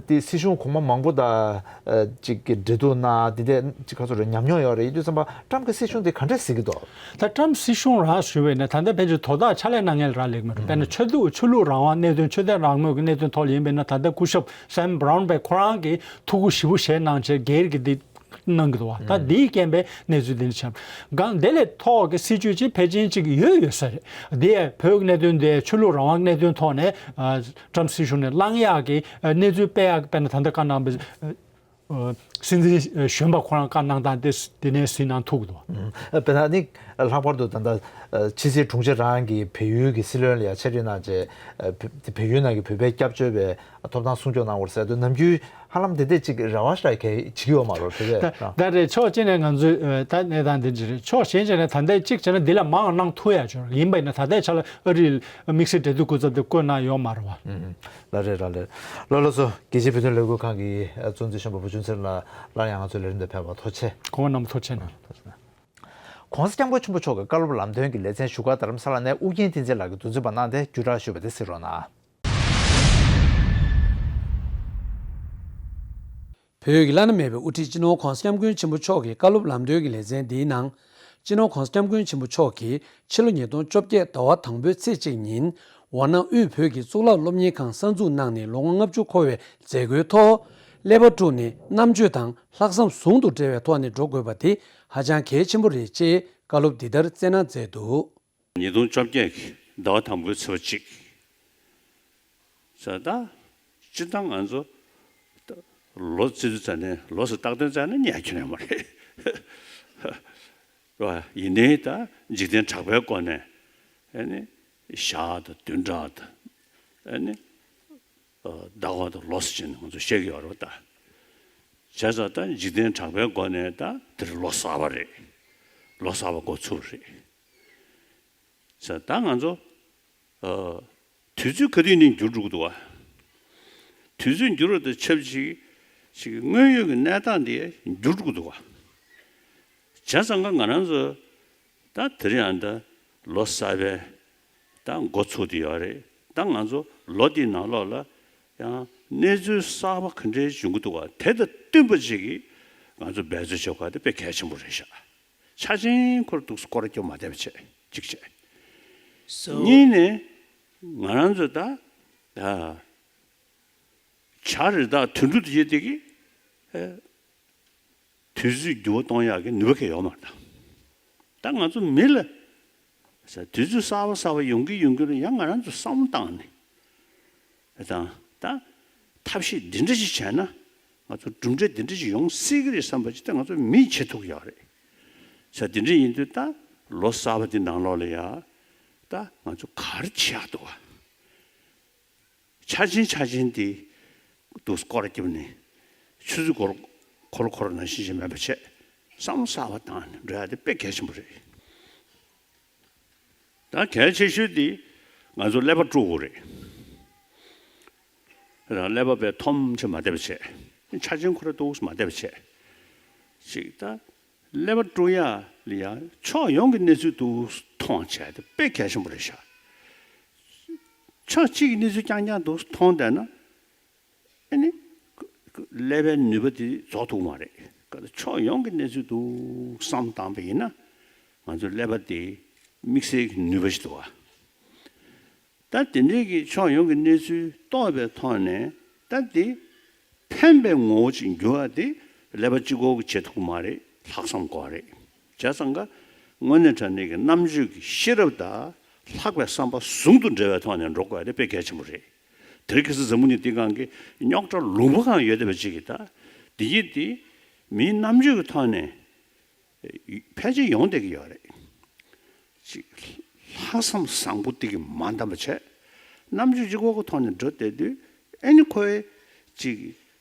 དེ་སྲིད་གཞུང་གོང་མ་མང་པོ་དང་གཅིག་གི་འབྲེལ་གཏུག་གནང་དེ་འདྲ་གཅིག་ག་ཚོད་རེད་ཉམས་མྱོང་ཡོད་རེད། ཡིན་དུས་ཙམ་པ་ཊམ་གི་སྲིད་གཞུང་དེ་ག་འདྲས་གཟིགས་ཀྱི་འདུག་ད་ཊམ་སྲིད་གཞུང་རང་ཞུས་པ་ཡིན་ན་ད་ལྟ་ཕལ་ཆེར་དོ་བདག་ཕྱག་ལས་གནང་མཁན་ལ་རག་ལས་ཀྱི་མ་རེད། དཔེར་ན་ཆོས་ལུགས་ཆོས་ལུགས་རང་དབང་གནད་དོན་ཆོས་དད་རང་མོས་ཀྱི་གནད་དོན་ཐོག་ལ་ཡིན་པ་ཡིན་ན་ད་ལྟ་སྐུ་ཞབས་སེམ་བྷ་རའུན་བྷེག་ཁོ་རང་གིས་ཐུགས་ཁུར་ཞེ་པོ་བཞེས་གནང་བྱས་སྒེར་གྱི་འདི་གནང་གི་འདུག་བ། ད་འདིའི་རྐྱེན་པས་གནས་ཚུལ་འདི་འདྲ་ཆགས། གང་དེ་ལས་ཐོག་གི་སྲིད་བྱུས་ཅིག་ཕལ་ཆེར་ཅིག་ཡོད་ཡོད་ས་རེད། འདི་ཡང་བོད་ཀྱི་གནད་དོན་འདི་ཆོས་ལུགས་རང་དབང་གནད་དོན་ཐོག་ནས་ཨ་ཊམ་སྲིད་གཞུང་ནས་བླང་ཡག་གི་ཨ་གནས་ཚུལ་སྤེལ་ཡག་གི་དཔེར་ན་ད་ལྟ་བཀའ་གནང་བའི་ཨ་སྲིད་འཛིན་གཞོན་པ་ཁོ་རང་བཀའ་གནང་སྟངས་དེ་དེ་ནས་གཟིགས་གནང་ཐུབ་ཀྱི་འདུག་ཨ་དཔེར་ན་ནི་ལྷག་པར་དུ་ད་ལྟ་ཨ་ཕྱི་སྲིད་དྲུང་ཆེ་རང་གིས་བལ་ཡུལ་གྱི་སྲིད་བློན་ལ་ཡང་ཕྱག་བྲིས་གནང་བྱས་ཨ་བལ་ཡུལ་ནང་གི་བོད་པའི་སྐྱབས་བཅོལ་བའི་ཐོབ་ཐང་སྲུང་སྐྱོབ་གནང་བར་ཟེར་དུས་ནམ་རྒྱུན་ཧ་ལམ་དེ་འདྲས་ཅིག་རེ་བ་ཞིག་གི་བྱེད་ཀྱི་ཡོད་མ་རེད་བོད་པས། ད་ད་རེད། ཕྱོགས་གཅིག་ནས་ང་ཚོས་ཨ་ད་གནས་སྟངས་འདི་འདྲ་རེད། ཕྱོགས་གཞན་ཅིག་ནས་ད་ལྟ་གཅིག་བྱས་ན་འདི་ལས་མང་བ་གནང་ཐུབ་ཡ་ཅིག་ཡོད་རེད། ཡིན་པ་ཡིན་ན་ད་ལྟའི་ཆ་ལ་ཨ་རིའི་དམིགས་བསལ་འབྲེལ་མཐུད་སྐུ་ཚབ་དེ་བསྐོས་གནང་ཡོད་མ་རེད་བ། ཨུ་ཧུ། ལགས་རེད་ལགས་རེད། ལགས་ལགས་སོ། རྒྱལ་སྤྱིའི་བོད་དོན་ལས་འགུལ་ཁང་གི་གཙོ་འཛིན་གཞོན་པ་བུ་ཆུང་ཚེ་རིང་ལགས་སླར་ཡང་ང་ཚོའི་ལས་རིམ་དུ་ཕེབས་པར་ཐུགས་རྗེ་ཆེ། གོང་མ་རྣམས་ཐུགས་རྗེ་ཆེ་གནང་། ཐུགས་རྗེ་ཆེ་གནང་། ༸གོང་ས་༸སྐྱབས་མགོན་ཆེན་པོ་མཆོག་གི་བཀའ་སློབ་ལམ་སྟོན་གྱི་ལེ་ཚན་བཞུགས་སྒར་རྡ་རམ་ས་ལ་ནས་ཨུ་རྒྱན་བསྟན་འཛིན་ལགས་ཀྱིས་མདུན་ཚོགས་པ་གནང་སྟེ་བརྒྱུད་བསྒྲགས་ཞུས་པ་དེ་གཟིགས་རོགས་གནང་། བོད་ཀྱི་བླ་ན་མེད་པའི་དབུ་ཁྲིད་སྤྱི་ནོར་༸གོང་ས་༸སྐྱབས་མགོན་ཆེན་པོ་མཆོག་གི་བཀའ་སློབ་ལམ་སྟོན་གྱི་ལེ་ཚན་འདིའི་ནང་། སྤྱི་ནོར་༸གོང་ས་༸སྐྱབས་མགོན་ཆེན་པོ་མཆོག་གིས་ཕྱི་ལོ་ཉིས་སྟོང་བཅོ་བརྒྱད་ཟླ་བ་དང་པོའི་ཚེས་གཅིག་ཉིན་ཝཱ་ནང་དབུས་བོད་ཀྱི་གཙུག་ལག་སློབ་གཉེར་ཁང་གསར་འཛུགས་གནང་ནས་ལོ་ངོ་ལྔ་བཅུ་འཁོར་བའི་མཛད་སྒོའི་ཐོག་ཀླད་པ་དཀྲུགས་ནས་རྣམ་དཔྱོད་དང་ལྷག་བསམ་ཟུང་དུ་འབྲེལ་བའི་ཐོག་ནས་འགྲོ་དགོས་པ་དེ་ཧ་ཅང་གལ་ཆེན་པོ་རེད་ཅེས་བཀའ་སློབ་འདི་ལྟར་སྩལ་གནང་མཛད་འདུག་ཉིས་སྟོང་བཅོ་བརྒྱད་ཀྱི་ཟླ་བ་དང་པོའི་ཚེས་པ་གཅིག་ཟེར་ད། སྤྱིར་བཏང་ང་ཚོ་ལོ་བརྩི་དུས་ཙ་ནས་ལོ་ཟེར་རྟག་དོན་ཙ་ནས་ཉལ་ཁྱོན་ཡོད་མ་རེད། རེད་བ། ཡིན་ནའི་ད་འཇིག་རྟེན་གྲགས་པའི་སྒོ་ནས་ཨ་ནི་ཞག་དང་བདུན་ཕྲག་དང་ཨ་ནི་ཟླ་བ་དང་ལོ་ཟེར་བྱས་ནས་ང་ཚོ་བཤད་ཀྱི་ཡོད་རེད་བ་ད། བྱས་ཙང་ད་འཇིག་རྟེན་གྲགས་པའི་སྒོ་ནས་ད་དེ་རིང་ལོ་གསར་པ་རེད། ལོ་གསར་པ་འགོ་ཚུགས་རེད། ཟེར་ད་ང་ཚོ་ཨ་དུས་ཚོད་ག་དུས་ནས་འགྱུར་འགྲོ་གི་འདུག་བ། དུས་ཚོད་འགྱུར་བ་དང་ཆབས་ཅིག་ཅིག་དངོས་ཡོད་ཀྱི་གནས་སྟངས་དེ་འགྱུར་འགྲོ་གི་འདུག་བ། བྱས་ཙང་ཀ་ང་རང་ཚོ་ད་དེ་རིང་ཡང་ད་ལོ་གསར་པའི་ད་འགོ་ཚུགས་བསྡད་ཡོད་རེད། ད་ང་ཚོ་ལོ་འདིའི་ནང་ལོགས་ལ་ཡང་གནས་ཚུལ་གསར་པ་ག་འདྲའི་བྱུང་གི་འདུག་བ། དེ་དང་བསྟུན་པ་ཅིག་གིས་ང་ཚོ་འབད་རྩོལ་བྱེད་དགོས་དེ་དཔེ་གལ་ཆེན་པོ་རེད་ཤག་ཆ་ཆེན་ཁོར་འདུག་སྐོར་ར་སྐྱོབ་མ་བསྡད་པ་བྱས་གཅིག་བྱས། གཉིས་ནས་ང་རང་ཚོ་ད་ད་བྱ་རི་དྭགས་དུད་འགྲོ་དེ་ཡོད་དེ་གི་ཨེ་དུས་ཚོད་འགྱུར་བ་གཏོང་ཡག་གི་ནུས་པ་གང་ཡོད་མ་རེད་ད། ད་ང་ཚོ་མི་ལ་ས་དུས་ཚོད་གསར་པ་གསར་པ་ཡོང་གི་ཡོང་གི་རེད། ཡང་ང་རང་ཚོ་བསམ་བློ་བཏང་ནས་ཨེ་དང་ད་ཐབས་ཤེས་འདི་འདྲ་ཞིག་བྱས་ན་ང་ཚོ་གྲུབ་འབྲས་འདི་འདྲ་ཞིག་ཡོང་སྲིད་ཀྱི་རེད་བསམ་པ་ཅིག་ད་ང་ཚོ་མིས་བྱེད་ཐུབ་ཀྱི་ཡོད་རེད། ས་འདི་འདྲ་ཡིན་དུས་ད་ལོ་གསར་པ་འདི་ནང་ལོགས་ལ་ཡ་ད་ང་ཚོ་ག་རེ་བྱེད་ཡག་འདུག་བ། ཆ་ཆེན་ཆ་ཆེན་དེ་འདུག་སྐོར་ར་སྐྱོབ་ནས་ཆུ་ཚོད་འཁོར་འཁོར་འཁོར་ནང་བཞིན་ཞིག་མེད་པ་བྱས་བསམ་བློ་གསར་པ་བཏང་ནས་འགྲོ་ཡག་དེ་དཔེ་གལ་ཆེན་པོ་རེད། ད་གལ་ཆེ་ཤོས་དེ་ང་ཚོ་ཀླད་པ་དཀྲུག་དགོས་རེད། རང་ཀླད་པ་དཔེ་འཐོམ་ཆེ་མ་བསྡད་པ་བྱས། ཆ་ཆེན་ཁོ་ར་འདུག་མ་བསྡད་པ་བྱས། ཅིག་ད་ཀླད་པ་དཀྲུག་ཡག་ལ་ཡང་ཕྱོགས་ཡོངས་ཀྱི་གནས་ཚུལ་འདུག་མཐོང་བྱས་དེ་དཔེ་གལ་ཆེན་པོ་རེད་ཤག་ཕྱོགས་གཅིག་གི་གནས་ཚུལ་རྐྱང་རྐྱང་འདུག་མཐོང་བསྡད་ན་ཨ་ནི་ཀླད་པའི་ནུས་པ་དེ་རྫོགས་ཐུབ་མ་རེད། ཕྱོགས་ཡོངས་ཀྱི་གནས་ཚུལ་འདུག་བསམ་བཏང་པ་ཡིན་ན་ང་ཚོའི་ཀླད་པ་དེ་དམིགས་བསལ་གྱི་ནུས་པ་ཞིག་འདུག་བ། ད་དེ་འདྲའི་གི་ཕྱོགས་ཡོངས་ཀྱི་གནས་ཚུལ་རྟོགས་པའི་ཐོག་ནས་ད་དེ་ཕན་པའི་ངོ་བོ་ཅིག་འགྱུར་བ་དེ་ཀླད་པ་གཅིག་པོ་གིས་བྱེད་ཐུབ་ཀྱི་མ་རེད། ལྷག་བསམ་དགོས་རེད། བྱས་ཙང་ཀ་དངོས་གནས་དྲང་གནས་ཀྱི་རྣམ་དཔྱོད་ཀྱི་ཤེས་རབ་དང་ལྷག་པའི་བསམ་པ་ཟུང་དུ་འབྲེལ་བའི་ཐོག་ནས་འགྲོ་དགོས་ཡ་དེ་དཔེ་གལ་ཆེན་པོ་རེད། དེ་རིང་ཁ་སང་འཛམ་བུ་གླིང་འདིའི་སྒང་གི་རྙོག་དྲ་ལུང་པ་གང་ཡོད་བསྡད་པ་ཅིག་གིས་ད་འདི་ཡིན་དེ་མིའི་རྣམ་དཔྱོད་ཀྱི་ཐོག་ནས་ཕལ་ཆེར་ཡོང་བསྡད་ཀྱི་ཡོད་རེད། ཅིག་ལྷག་བསམ་བཟང་པོ་དེ་གིས་མ་འདང་བ་བྱས། རྣམ་དཔྱོད་གཅིག་པོ་གི་ཐོག་ནས་འགྲོ་བསྡད་དུས་ཨ་ནི་ཁོའི་ཅིག་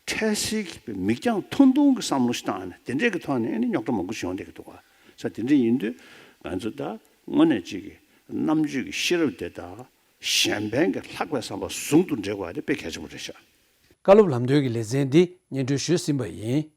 འཕྲལ་སེལ་གྱི་མིག་རྒྱང་ཐུང་ཐུང་གི་བསམ་བློ་ཞིག་བཏང་ནས་དེ་འདྲས་ཀྱི་ཐོག་ནས་ཨ་ནི་རྙོག་དྲ་མང་པོ་ཞིག་ཡོང་བསྡད་ཀྱི་འདུག་ག་ས་དེ་འདྲས་ཡིན་དུས་ང་ཚོ་ད་དངོས་གནས་ཅིག་གི་རྣམ་དཔྱོད་ཀྱི་ཤེས་རབ་དེ་དང་གཞན་ཕན་གྱི་ལྷག་པའི་བསམ་པ་ཟུང་དུ་འབྲེལ་དགོས་པ་དེ་དཔེ་གལ་ཆེན་པོ་རེད་ཤག་བཀའ་སློབ་ལམ་སྟོན་གྱི་ལེ་ཚན་འདི་སྙན་སྒྲོན་ཞུས་ཟིན་པ་ཡིན།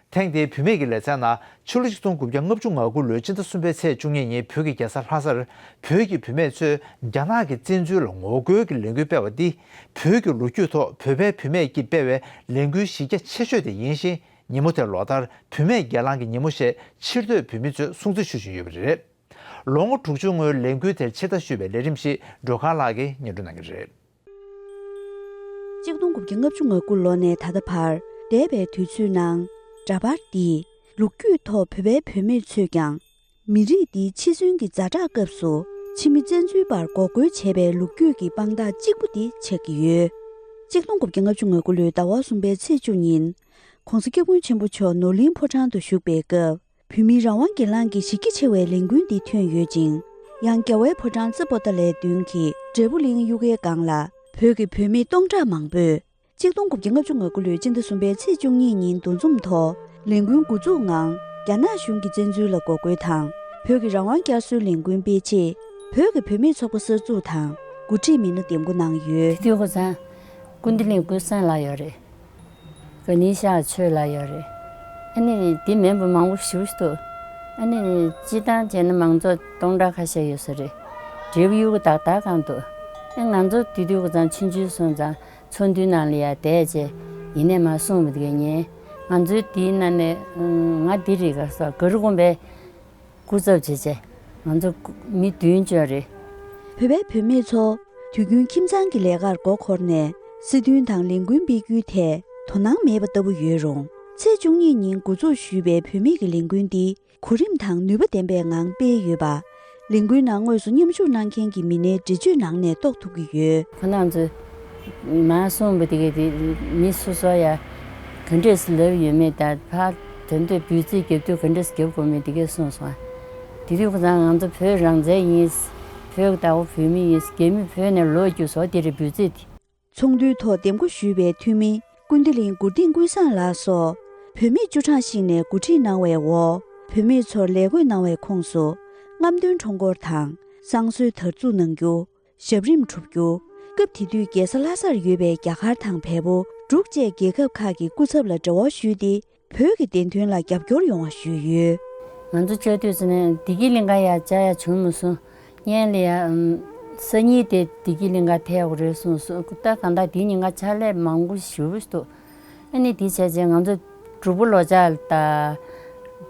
ཐེངས་འདིའི་བུད་མེད་ཀྱི་ལེ་ཚན་ནང་ཕྱི་ལོ་ཆིག་སྟོང་དགུ་བརྒྱ་ལྔ་བཅུ་ང་དགུ་ལོའི་སྤྱི་ཟླ་གསུམ་པའི་ཚེས་བཅུ་གཉིས་ཉིན་བོད་ཀྱི་རྒྱལ་ས་ལྷ་སར་བོད་ཀྱི་བུད་མེད་ཚོས་རྒྱ་ནག་གི་བཙན་འཛུལ་ལ་ངོ་རྒོལ་གྱི་ལས་འགུལ་སྤེལ་བ་འདིས་བོད་ཀྱི་ལོ་རྒྱུས་ཐོག་བོད་པའི་བུད་མེད་ཀྱིས་སྤེལ་བའི་ལས་འགུལ་གཞི་རྒྱ་ཆེ་ཤོས་དེ་ཡིན་ཞིང་། ཉིན་མོ་དེར་ལོ་ལྟར་བུད་མེད་སྒེར་ལངས་ཀྱི་ཉིན་མོ་ཞེས་ཕྱིར་སྡོད་བོད་མི་ཚོས་སྲུང་བརྩི་ཞུ་བཞིན་ཡོད་པ་རེད། ལོ་ངོ་དྲུག་ཅུ་སྔོན་ལས་འགུལ་དེར་ཕྱིར་ལྟ་ཞུས་པའི་ལས་རིམ་ཞིག་སྒྲོལ་དཀར་ལགས་ཀྱིས་སྙན་སྒྲོན་གནང་གི་རེད། ཆིག་སྟོང་དགུ་བརྒྱ་ལྔ་བཅུ་ང་དགུ་ལོ་ནས་ད་ལྟ་བར་འདས་པའི་དུས་ཚོད་ནང་འདྲ་པར་འདིས་ལོ་རྒྱུས་ཐོག་བོད་པའི་བུད་མེད་ཚོས་ཀྱང་མི་རིགས་འདིའི་འཆི་གསོན་གྱི་ཛ་དྲག་སྐབས་སུ་ཕྱི་མི་བཙན་འཛུལ་པར་འགོག་རྒོལ་བྱས་པའི་ལོ་རྒྱུས་ཀྱི་དཔང་རྟགས་གཅིག་པུ་དེ་ཆགས་ཀྱི་ཡོད། ཆིག་སྟོང་དགུ་བརྒྱ་ལྔ་བཅུ་ང་དགུ་ལོའི་ཟླ་བ་གསུམ་པའི་ཚེས་བཅུ་ཉིན་༸གོང་ས་༸སྐྱབས་མགོན་ཆེན་པོ་མཆོག་ནོར་གླིང་ཕོ་བྲང་དུ་བཞུགས་པའི་སྐབས། བོད་མིའི་རང་དབང་སྒེར་ལངས་ཀྱི་གཞི་རྒྱ་ཆེ་བའི་ལས་འགུལ་འདི་ཐོན་ཡོད་ཅིང་། ཡང་རྒྱལ་བའི་ཕོ་བྲང་རྩེ་པོ་ཏཱ་ལའི་མདུན་གྱི་འབྲས་བུ་གླིང་གཡུལ་ཁའི་སྒང་ལ་བོད་ཀྱི་བུད་མེད་སྟོང་ཕྲག་མང་པོས་ཆིག་སྟོང་དགུ་བརྒྱ་ལྔ་བཅུ་ང་དགུ་ལོའི་སྤྱི་ཟླ་གསུམ་པའི་ཚེས་བཅུ་གཉིས་ཉིན་འདུ་འཛོམས་ཐོག་ལས་འགུལ་འགོ་འཛུགས་ངང་རྒྱ་ནག་གཞུང་གི་བཙན་འཛུལ་ལ་འགོག་རྒོལ་དང་། བོད་ཀྱི་རང་དབང་བསྐྱར་གསོའི་ལས་འགུལ་སྤེལ་ཆེད་བོད་ཀྱི་བུད་མེད་ཚོགས་པ་གསར་འཛུགས་དང་འགོ་ཁྲིད་མི་སྣ་འདེམས་བསྐོ་གནང་ཡོད། དེ་དུས་ཁོ་ཚང་སྐུ་མདུན་ལས་འགུལ་སང་ལ་ཡོད་རེད། ག་ནི་ཤག་ཆོས་ལ་ཡོད་རེད། ཨ་ནི་འདི་མིན་པ་མང་པོ་ཞེ་པོ་ཞིག་འདུག་ཨ་ནི་སྤྱིར་བཏང་བྱས་ན་མང་ཚོགས་སྟོང་ཕྲག་ཁ་ཤས་ཡོད་ས་རེད། འབྲས་བུ་གཡུ་གུ་དག་དག་གང་འདུག་ཨ་ང་ཚོ་དེ་དུས་ཁོ་ཚང་ཆུང་ཆུང་སོང་ཙང་ཚོགས་འདུའི་ནང་ལ་ཡ་བསྡད་བྱས་ཡིན་ནས་མ་གསུངས་པ་དེ་ག་ཉན། ང་ཚོའི་དེའི་ནང་ནས་ང་འདི་རེད་ག་ས་ག་རུ་དགོན་པའི་སྐུ་ཚབ་བྱས་བྱས་ང་ཚོ་མི་བདུན་ཅོག་རེད། བོད་པའི་བུད་མེད་ཚོ་དུས་རྒྱུན་ཁྱིམ་ཚང་གི་ལས་ཀར་མགོ་འཁོར་ནས་སྲིད་དོན་དང་ལས་འགུལ་སྤེལ་རྒྱུའི་ཐད་དོ་སྣང་མེད་པ་ལྟ་བུ་ཡོད་རུང་། ཚེས་བཅུ་གཉིས་ཉིན་འགོ་འཛུགས་ཞུས་པའི་བུད་མེད་ཀྱི་ལས་འགུལ་འདི་གོ་རིམ་དང་ནུས་པ་ལྡན་པའི་ངང་སྤེལ་ཡོད་པ། ལས་འགུལ་ནང་དངོས་སུ་མཉམ་ཞུགས་གནང་མཁན་གྱི་མི་སྣའི་འགྲེལ་བརྗོད་ནང་ནས་རྟོགས་ཐུབ་ཀྱི་ཡོད། ཁོ་རང་ཚོས་མར་གསུངས་པ་དེ་གས་དེ་མི་སོ་སོ་ཡ་ག་འདྲས་སུ་ལབ་ཡོད་མེད་དང་ཕར་དོན་དུ་འབོད་ཚིག་རྒྱབ་དུས་ག་འདྲས་སུ་རྒྱབ་དགོས་མེད་དེ་གས་གསུངས་སོང་། དེ་དུས་ཁོ་ཚང་ང་ཚོ་བོད་རང་བཙན་ཡིན། བོད་ཀྱི་ཟླ་བོ་བོད་མི་ཡིན། རྒྱ་མི་བོད་ནས་ལོག་རྒྱུ་བཟོ་དེ་རེད་འབོད་ཚིག་དེ། ཚོགས་འདུའི་ཐོག་འདེམས་བསྐོ་ཞུས་པའི་འཐུས་མི་ཀུན་བདེ་གླིང་མགུར་སྟེང་ཀུན་བཟང་ལགས་སོགས་བོད་མི་བཅུ་གྲངས་ཤིག་ནས་གོ་སྒྲིག་གནང་བའི་འོག་བོད་མི་ཚོར་ལས་བགོས་གནང་བའི་ཁོངས་སུ་རྔམ་སྟོན་ཁྲོམ་སྐོར་དང་བསང་གསོལ་དར་འཛུགས་གནང་རྒྱུ། ཞབས་རིམ་སྒྲུབ་རྒྱུ། སྐབས་དེ་དུས་རྒྱལ་ས་ལྷ་སར་ཡོད་པའི་རྒྱ་གར་དང་བལ་པོ། འབྲུག་བཅས་རྒྱལ་ཁབ་ཁག་གི་སྐུ་ཚབ་ལ་འབྲེལ་བ་ཞུས་ཏེ། བོད་ཀྱི་བདེན་དོན་ལ་རྒྱབ་སྐྱོར་ཡོང་བ་ཞུས་ཡོད། ང་ཚོ་བཅའ་སྡོད་ཟེར་ནས་བདེ་སྐྱིད་གླིང་ག་ཡ་བཅར་ཡ་བྱུང་མ་སོང་། སྔོན་ལ་ཡ་ཨམ། སང་ཉིན་དེ་བདེ་སྐྱིད་གླིང་ག་ཐད་ཡོད་རེད་གསུངས་སོང་། ད་གང་ལྟར་དེ་ཉིན་ང་ཕྱག་ལས་མང་པོ་ཞེ་པོ་ཞིག་འདུག་ཨ་ནི་དེ་བྱས་རྗེས་ང་ཚོ་སྒྲུབ་པོ་ལོ་ལྕགས་ལ་ད་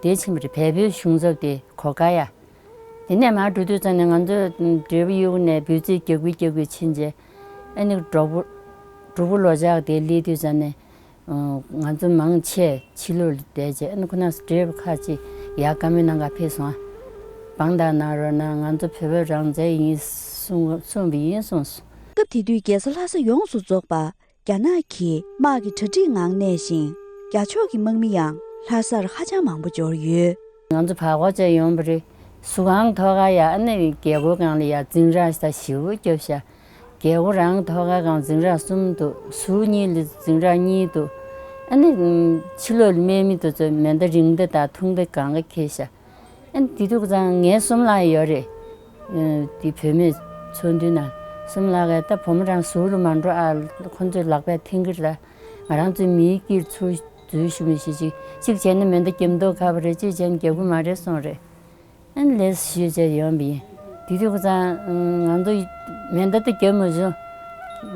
དེ་ཕྱིན་པ་རེད། བལ་པོའི་གཞུང་ཚབ་དེ་གོ་ག་ཡ། དེ་ནས་མར་འགྲོ་དུས་ཙམ་ནས་ང་ཚོ་འབྲས་བུ་གཡུག་ནས་འབོད་ཚིག་རྒྱག་གི་རྒྱག་གི་ཕྱིན་རྗེས། ཨ་ནི་སྒྲུབ་པོ་སྒྲུབ་པོ་ལོ་ལྕགས་དེ་སླེབས་དུས་ཙམ་ནས། ང་ཚོ་མང་ཆེ་ཕྱི་ལོགས་ལ་བསྡད་རྗེས་ཨ་ནི་ཁོ་ན་བགྲེས་པོ་ཁ་ཅིག་ཡར་བཀའ་མོལ་གནང་ག་ཕེབས་སོང་ཨ། བང་བཏང་གནང་རོགས་གནང་། ང་ཚོ་བོད་པ་རང་བཙན་ཡིན་གསུངས་གསུངས་པ་ཡིན་གསུངས་སོང་། སྐབས་དེ་དུས་རྒྱལ་ས་ལྷ་ས་ཡོངས་སུ་རྫོགས་པ་རྒྱ་ནག་གི་དམག་གི་གྲ་སྒྲིག་ངང་གནས་ཤིང་། རྒྱ་ཕྱོགས་ཀྱི་དམག་མི་ཡང་ལྷ་སར་ཧ་ཅང་མང་པོ་འབྱོར་ཡོད། ང་ཚོ་བར་སྐོར་བྱས་ཡོང་བ་རེད། ཟུར་ཁང་ཐོག་ཁ་ཡ་ཨ་ནི་རྒྱལ་སྒོ་སྒང་ལ་ཡ་འཛིང་ར་ཞིག་ཞེ་པོ་བརྒྱབ་ཤག་རྒྱལ་སྒོ་རང་ཐོག་ཁ་སྒང་འཛིང་ར་གསུམ་འདུག་ཟུར་གཉིས་ལ་འཛིང་ར་གཉིས་འདུག་ཨ་ནི་ཕྱི་ལོགས་ལ་དམག་མི་དེ་ཚོས་མེ་མདའ་རིང་མདའ་དང་ཐུང་མདའ་གང་ག་འཁྱེར་ཤག་ཨ་ནི་དེ་དུས་ཙང་ངའི་གསུམ་ལ་ཡོད་རེད། དེ་བུད་མེད་ཚོགས་འདུའི་ནང་གསུམ་ལ་ག་ད་བུ་མོ་རང་ཟུར་རུ་མ་འགྲོ་ཨ། ཁོ་ཚོས་ལག་པས་འཐེན་གི་རེད། ང་རང་ཚོའི་མིའི་དཀྱིལ་ཚུར་འཛུལ་ཞུ་མི་ཤེས་ཅིག་གཅིག་བྱས་ན་མེ་མདའ་རྒྱབ་མདོག་ཁ་པོ་རེད། གཅིག་བྱས་ན་རྒྱབ་གི་མ་རེད་གསུངས་རེད། ཨ་ནི་ལས་ཞུས་བྱས་ཡོང་བ་ཡིན། དེ་དུས་ཁོ་ཚང་ང་ཚོ་མེ་མདའ་དེ་རྒྱབ་མ་བྱུང་།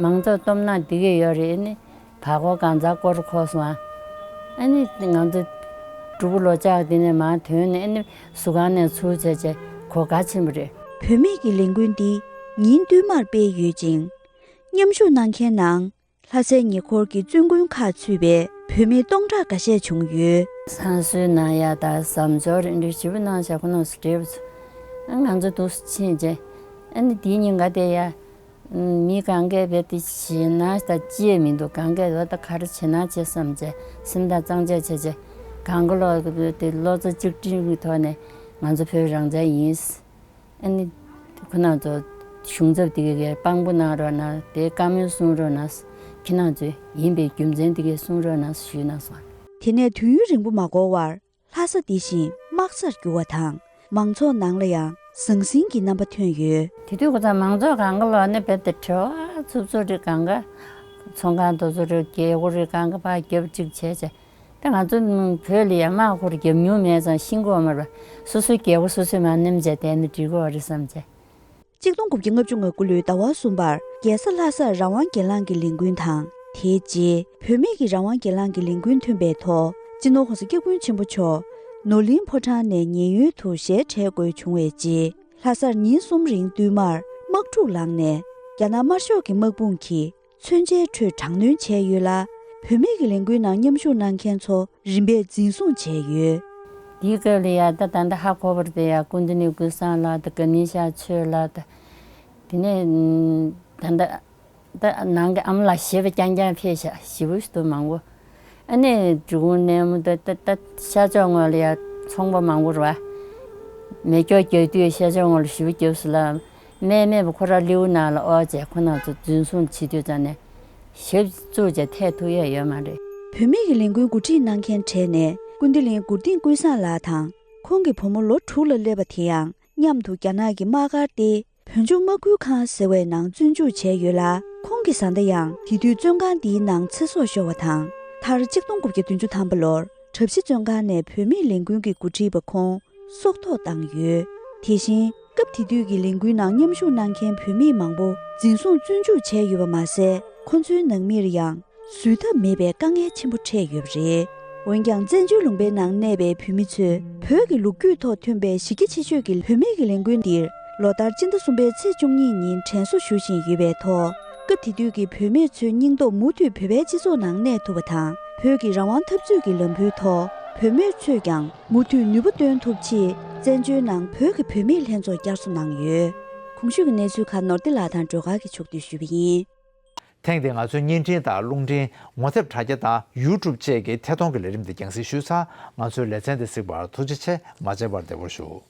མང་ཚོགས་སྟོབས་ན་འདི་གས་ཡོད་རེད། ཨ་ནི་བར་སྐོར་གང་ཚ་སྐོར་འཁོར་སོང་ཨ། ཨ་ནི་ང་ཚོ་སྒྲུབ་པོ་ལོ་ལྕགས་དེ་ནས་མར་ཐོན་ནས་ཨ་ནི་ཟུར་ཁང་ནས་ཚུར་བྱས་བྱས་གོ་ག་ཕྱིན་པ་རེད། བུད་མེད་ཀྱི་ལས་འགུལ་འདི་ཉིན་བསྟུད་མར་སྤེལ་ཡོད་ཅིང་། མཉམ་ཞུགས་གནང་མཁན་ནང་། ལྷ་སའི་ཉེ་འཁོར་གྱི་བཙུན་དགོན་ཁག་ཚུད་པའི་བོད་མི་སྟོང་ཕྲག་འགའ་ཤས་བྱུང་ཡོད། བསང་གསོལ་གནང་ཡ་དང་ཟབ་སྦྱོར་རེ་འདྲ་ཞིབ་པོ་གནང་བཞག་ཁོ་ནང་སུ་འབྲེལ་བ་ཚོ། ཨ་ང་ཚོ་འདུག་སེ་ཕྱིན་རྗེས། ཨ་ནི་དེའི་ཉིན་ག་དེ་ཡ། མི་གང་གས་བས་དེ་བྱེད་ན་ད་ཅི་ཡས་མི་འདུག་གང་གས་བས་ད་ག་རེ་བྱེད་ན་བྱེད་བསམ་བྱས་སེམས་ཐག་གཙང་བཅད་བྱས་བྱས། གང་ག་ལོག་དེ་བློ་རྩེ་གཅིག་སྒྲིམ་གྱི་ཐོག་ནས་ང་ཚོ་བོད་རང་བཙན་ཡིན། ཨ་ནི། ཁོ་ན་ཚོ་གཞུང་ཚབ་དེ་གའི་དཔང་པོ་གནང་རོགས་གནང་། དེ་བཀའ་མོལ་གསུང་རོགས་གནང་། ཁྱེད་རང་ཚོས་ཡིན་པའི་རྒྱུ་མཚན་དེ་གའི་གསུང་རོགས་གནང་ཞུས་གནང་སོང་། དེ་ནས་དུས་ཡུན་རིང་པོ་མ་འགོར་བར་ལྷ་ས་འདི་བཞིན་དམག་སར་གྱུར་བ་དང་མང་ཚོགས་ནང་ལ་ཡང་ཟང་ཟིང་གི་རྣམ་པ་ཐོན་ཡོད། དེ་དུས་ཁོ་ཚང་མང་ཚོགས་གང་ག་ལོག་ནས་རྦད་དེ་བྲེལ་བ་འཚུབ་འཚུབ་རེད། གང་ག་ཚོང་ཁང་དེ་ཚོ་རེད། རྒྱལ་སྒོ་རེད། གང་ག་ཕར་རྒྱབ་ཅིག་བྱས་བྱས། ད་ང་ཚོ་བོད་ལ་ཡང་དམག་ཁོ་ར་རྒྱབ་མྱོང་མེད་ཙང་ཤེས་ཀྱི་ཡོད་མ་རེད་པ། སོ་སོའི་རྒྱལ་སྒོ་སོ་སོས་མར་མནན་བྱས་བསྡད་ན་འགྲིག་གི་ཡོད་རེད་བསམ་བྱས། གཅིག་སྟོང་དགུ་བརྒྱ་ལྔ་བཅུ་ང་དགུ་ལོའི་ཟླ་བ་གསུམ་པར་རྒྱལ་ས་ལྷ་སར་རང་དབང་སྒེར་ལངས་ཀྱི་ལས་འགུལ་དང་། དེའི་རྗེས་བུད་མེད་ཀྱི་རང་དབང་སྒེར་ལངས་ཀྱི་ལས་འགུལ་མཐུན་པའི་ཐོག་སྤྱི་ནོར་༸གོང་ས་༸སྐྱབས་མགོན་ཆེན་པོ་མཆོག་ནོར་གླིང་ཕོ་བྲང་ནས་ཉེན་གཡོལ་དུ་ཞལ་བྲལ་དགོས་བྱུང་བའི་རྗེས། ལྷ་སར་ཉིན་གསུམ་རིང་བསྟུད་མར་དམག་འཁྲུག་ལངས་ནས་རྒྱ་ནག་དམར་ཤོག་གི་དམག་དཔུང་གིས། མཚོན་ཆའི་ཁྲོད་དྲག་གནོན་བྱས་ཡོད་ལ། བུད་མེད་ཀྱི་ལས་འགུལ་ནང་མཉམ་ཞུགས་གནང་མཁན་ཚོ་རིམ་པས་འཛིན་བཟུང་བྱས་ཡོད། དེའི་སྐབས་ལ་ཡ་ད་ད་ལྟ་ཧ་གོ་བར་དེ་ཡ་ཀུན་བདེ་གླིང་ཀུན་བཟང་ལགས་དང་། དགའ་ཉེ་ཤག་ཆོས་ལགས་དང་། དེ་ནས་ད་ལྟ་ད་ནང་གི་ཨ་མ་ལགས་ཞེས་པ་རྐྱང་རྐྱང་ཕེབས་ཤག་ཞེ་པོ་ཞིག་འདུག་མང་པོ། ཨ་ནི་འབྲི་གུང་གནས་མོ་ད་ད་ད་ཤར་ཕྱོགས་ངོས་ལ་ཡ་ཚོང་པ་མང་པོ་རེད་པ། མེ་སྒྱོགས་རྒྱག་དུས་ཤར་ཕྱོགས་ངོས་ལ་ཞེ་པོ་རྒྱབ་སོང་ལ། སྨན་མེད་པ་ཁོ་རང་ལེའུ་ནང་ལ་ཨོ་བྱས་ཁོ་རང་ཚོ་འཛིན་བཟུང་བྱེད་དུས་ཙམ་ནས་ཞབས་བཙུགས་བྱས་ཐད་ཐུབ་ཡས་ཡོད་མ་རེད། བུད་མེད་ཀྱི་ལས་འགུལ་འགོ་ཁྲིད་གནང་མཁན་གྲས་ནས་ཀུན་བདེ་གླིང་མགུར་སྟེང་ཀུན་བཟང་ལགས་དང་ཁོང་གི་བུ་མོ་ལོ་དྲུག་ལ་སླེབས་པ་དེ་ཡང་མཉམ་དུ་རྒྱ་ནག་གི་དམག་སྒར་སྟེ་བོད་ལྗོངས་དམག་ཁུལ་ཁང་ཟེར་བའི་ནང་བཙོན་འཇུག་བྱས་ཡོད་ལ། ཁོང་གི་བཟའ་ཟླ་ཡང་དེ་དུས་བཙོན་ཁང་འདིའི་ནང་ཚེ་སྲོག་ཤོར་བ་དང་། མཐར་གཅིག་སྟོང་དགུ་བརྒྱ་བདུན་ཅུ་ཐམ་པ་ལོར་གྲྭ་བཞི་བཙོན་ཁང་ནས་བུད་མེད་ལས་འགུལ་གྱི་འགོ་ཁྲིད་པ་ཁོང་། སྲོག་ཐོག་བཏང་ཡོད། དེ་བཞིན་སྐབས་དེ་དུས་ཀྱི་ལས་འགུལ་ནང་མཉམ་ཞུགས་གནང་མཁན་བུད་མེད་མང་པོ་འཛིན་བཟུང་བཙོན་འཇུག་བྱས་ཡོད་པ་མ་ཟད། ཁོ་ཚོའི་ནང་མིར་ཡང་བཟོད་ཐབས་མེད་པའི་དཀའ་ངལ་ཆེན་པོ་འཕྲད་ཡོད་པ་རེད། འོན་ཀྱང་བཙན་བྱོལ་ལུང་པའི་ནང་གནས་པའི་བོད་མི་ཚོས་བོད་ཀྱི་ལོ་རྒྱུས་ཐོག་ཐོན་པའི་གཞི་རྒྱ་ཆེ་ཤོས་ཀྱི་བུད་མེད་ཀྱི་ལས་འགུལ་འདིར་ལོ་ལྟར་སྤྱི་ཟླ་གསུམ་པའི་ཚེས་བཅུ་གཉིས་ཉིན་དྲན་གསོ་ཞུ་བཞིན་ཡོད་པའི་ཐོག་སྐབས་དེ་དུས་ཀྱི་བུད་མེད་ཚོའི་སྙིང་སྟོབས་མུ་མཐུད་བོད་པའི་སྤྱི་ཚོགས་ནང་གནས་ཐུབ་པ་དང་། བོད་ཀྱི་རང་དབང་འཐབ་རྩོད་ཀྱི་ལམ་བུའི་ཐོག་བུད་མེད་ཚོས་ཀྱང་མུ་མཐུད་ནུས་པ་བཏོན་ཐུབ་ཆེད། བཙན་བྱོལ་ནང་བོད་ཀྱི་བུད་མེད་ལྷན་ཚོགས་བསྐྱར་གསོ་གནང་ཡོད། གོང་ཞུས་ཀྱི་གནས་ཚུལ་ཁག་ནོར་བདེ་ལགས་དང་སྒྲོལ་དཀར་གྱིས་ཕྱོགས་བསྡུས་ཞུས་པ་ཡིན། ཐེངས་འདིའི་ང་ཚོའི་བརྙན་འཕྲིན་དང་རླུང་འཕྲིན། ངོ་དེབ་དྲ་རྒྱ་དང་ཡུ་ཊུབ་བཅས་ཀྱི་ཐད་གཏོང་གི་ལས་རིམ་འདི་རྒྱང་སྲིང་ཞུས་ཚར། ང་ཚོའི་ལེ་ཚན་འདི་གཟིགས་པར་ཐུགས་རྗེ་ཆེ། མ་མཇལ་བར་བདེ་པོར་བཞུགས།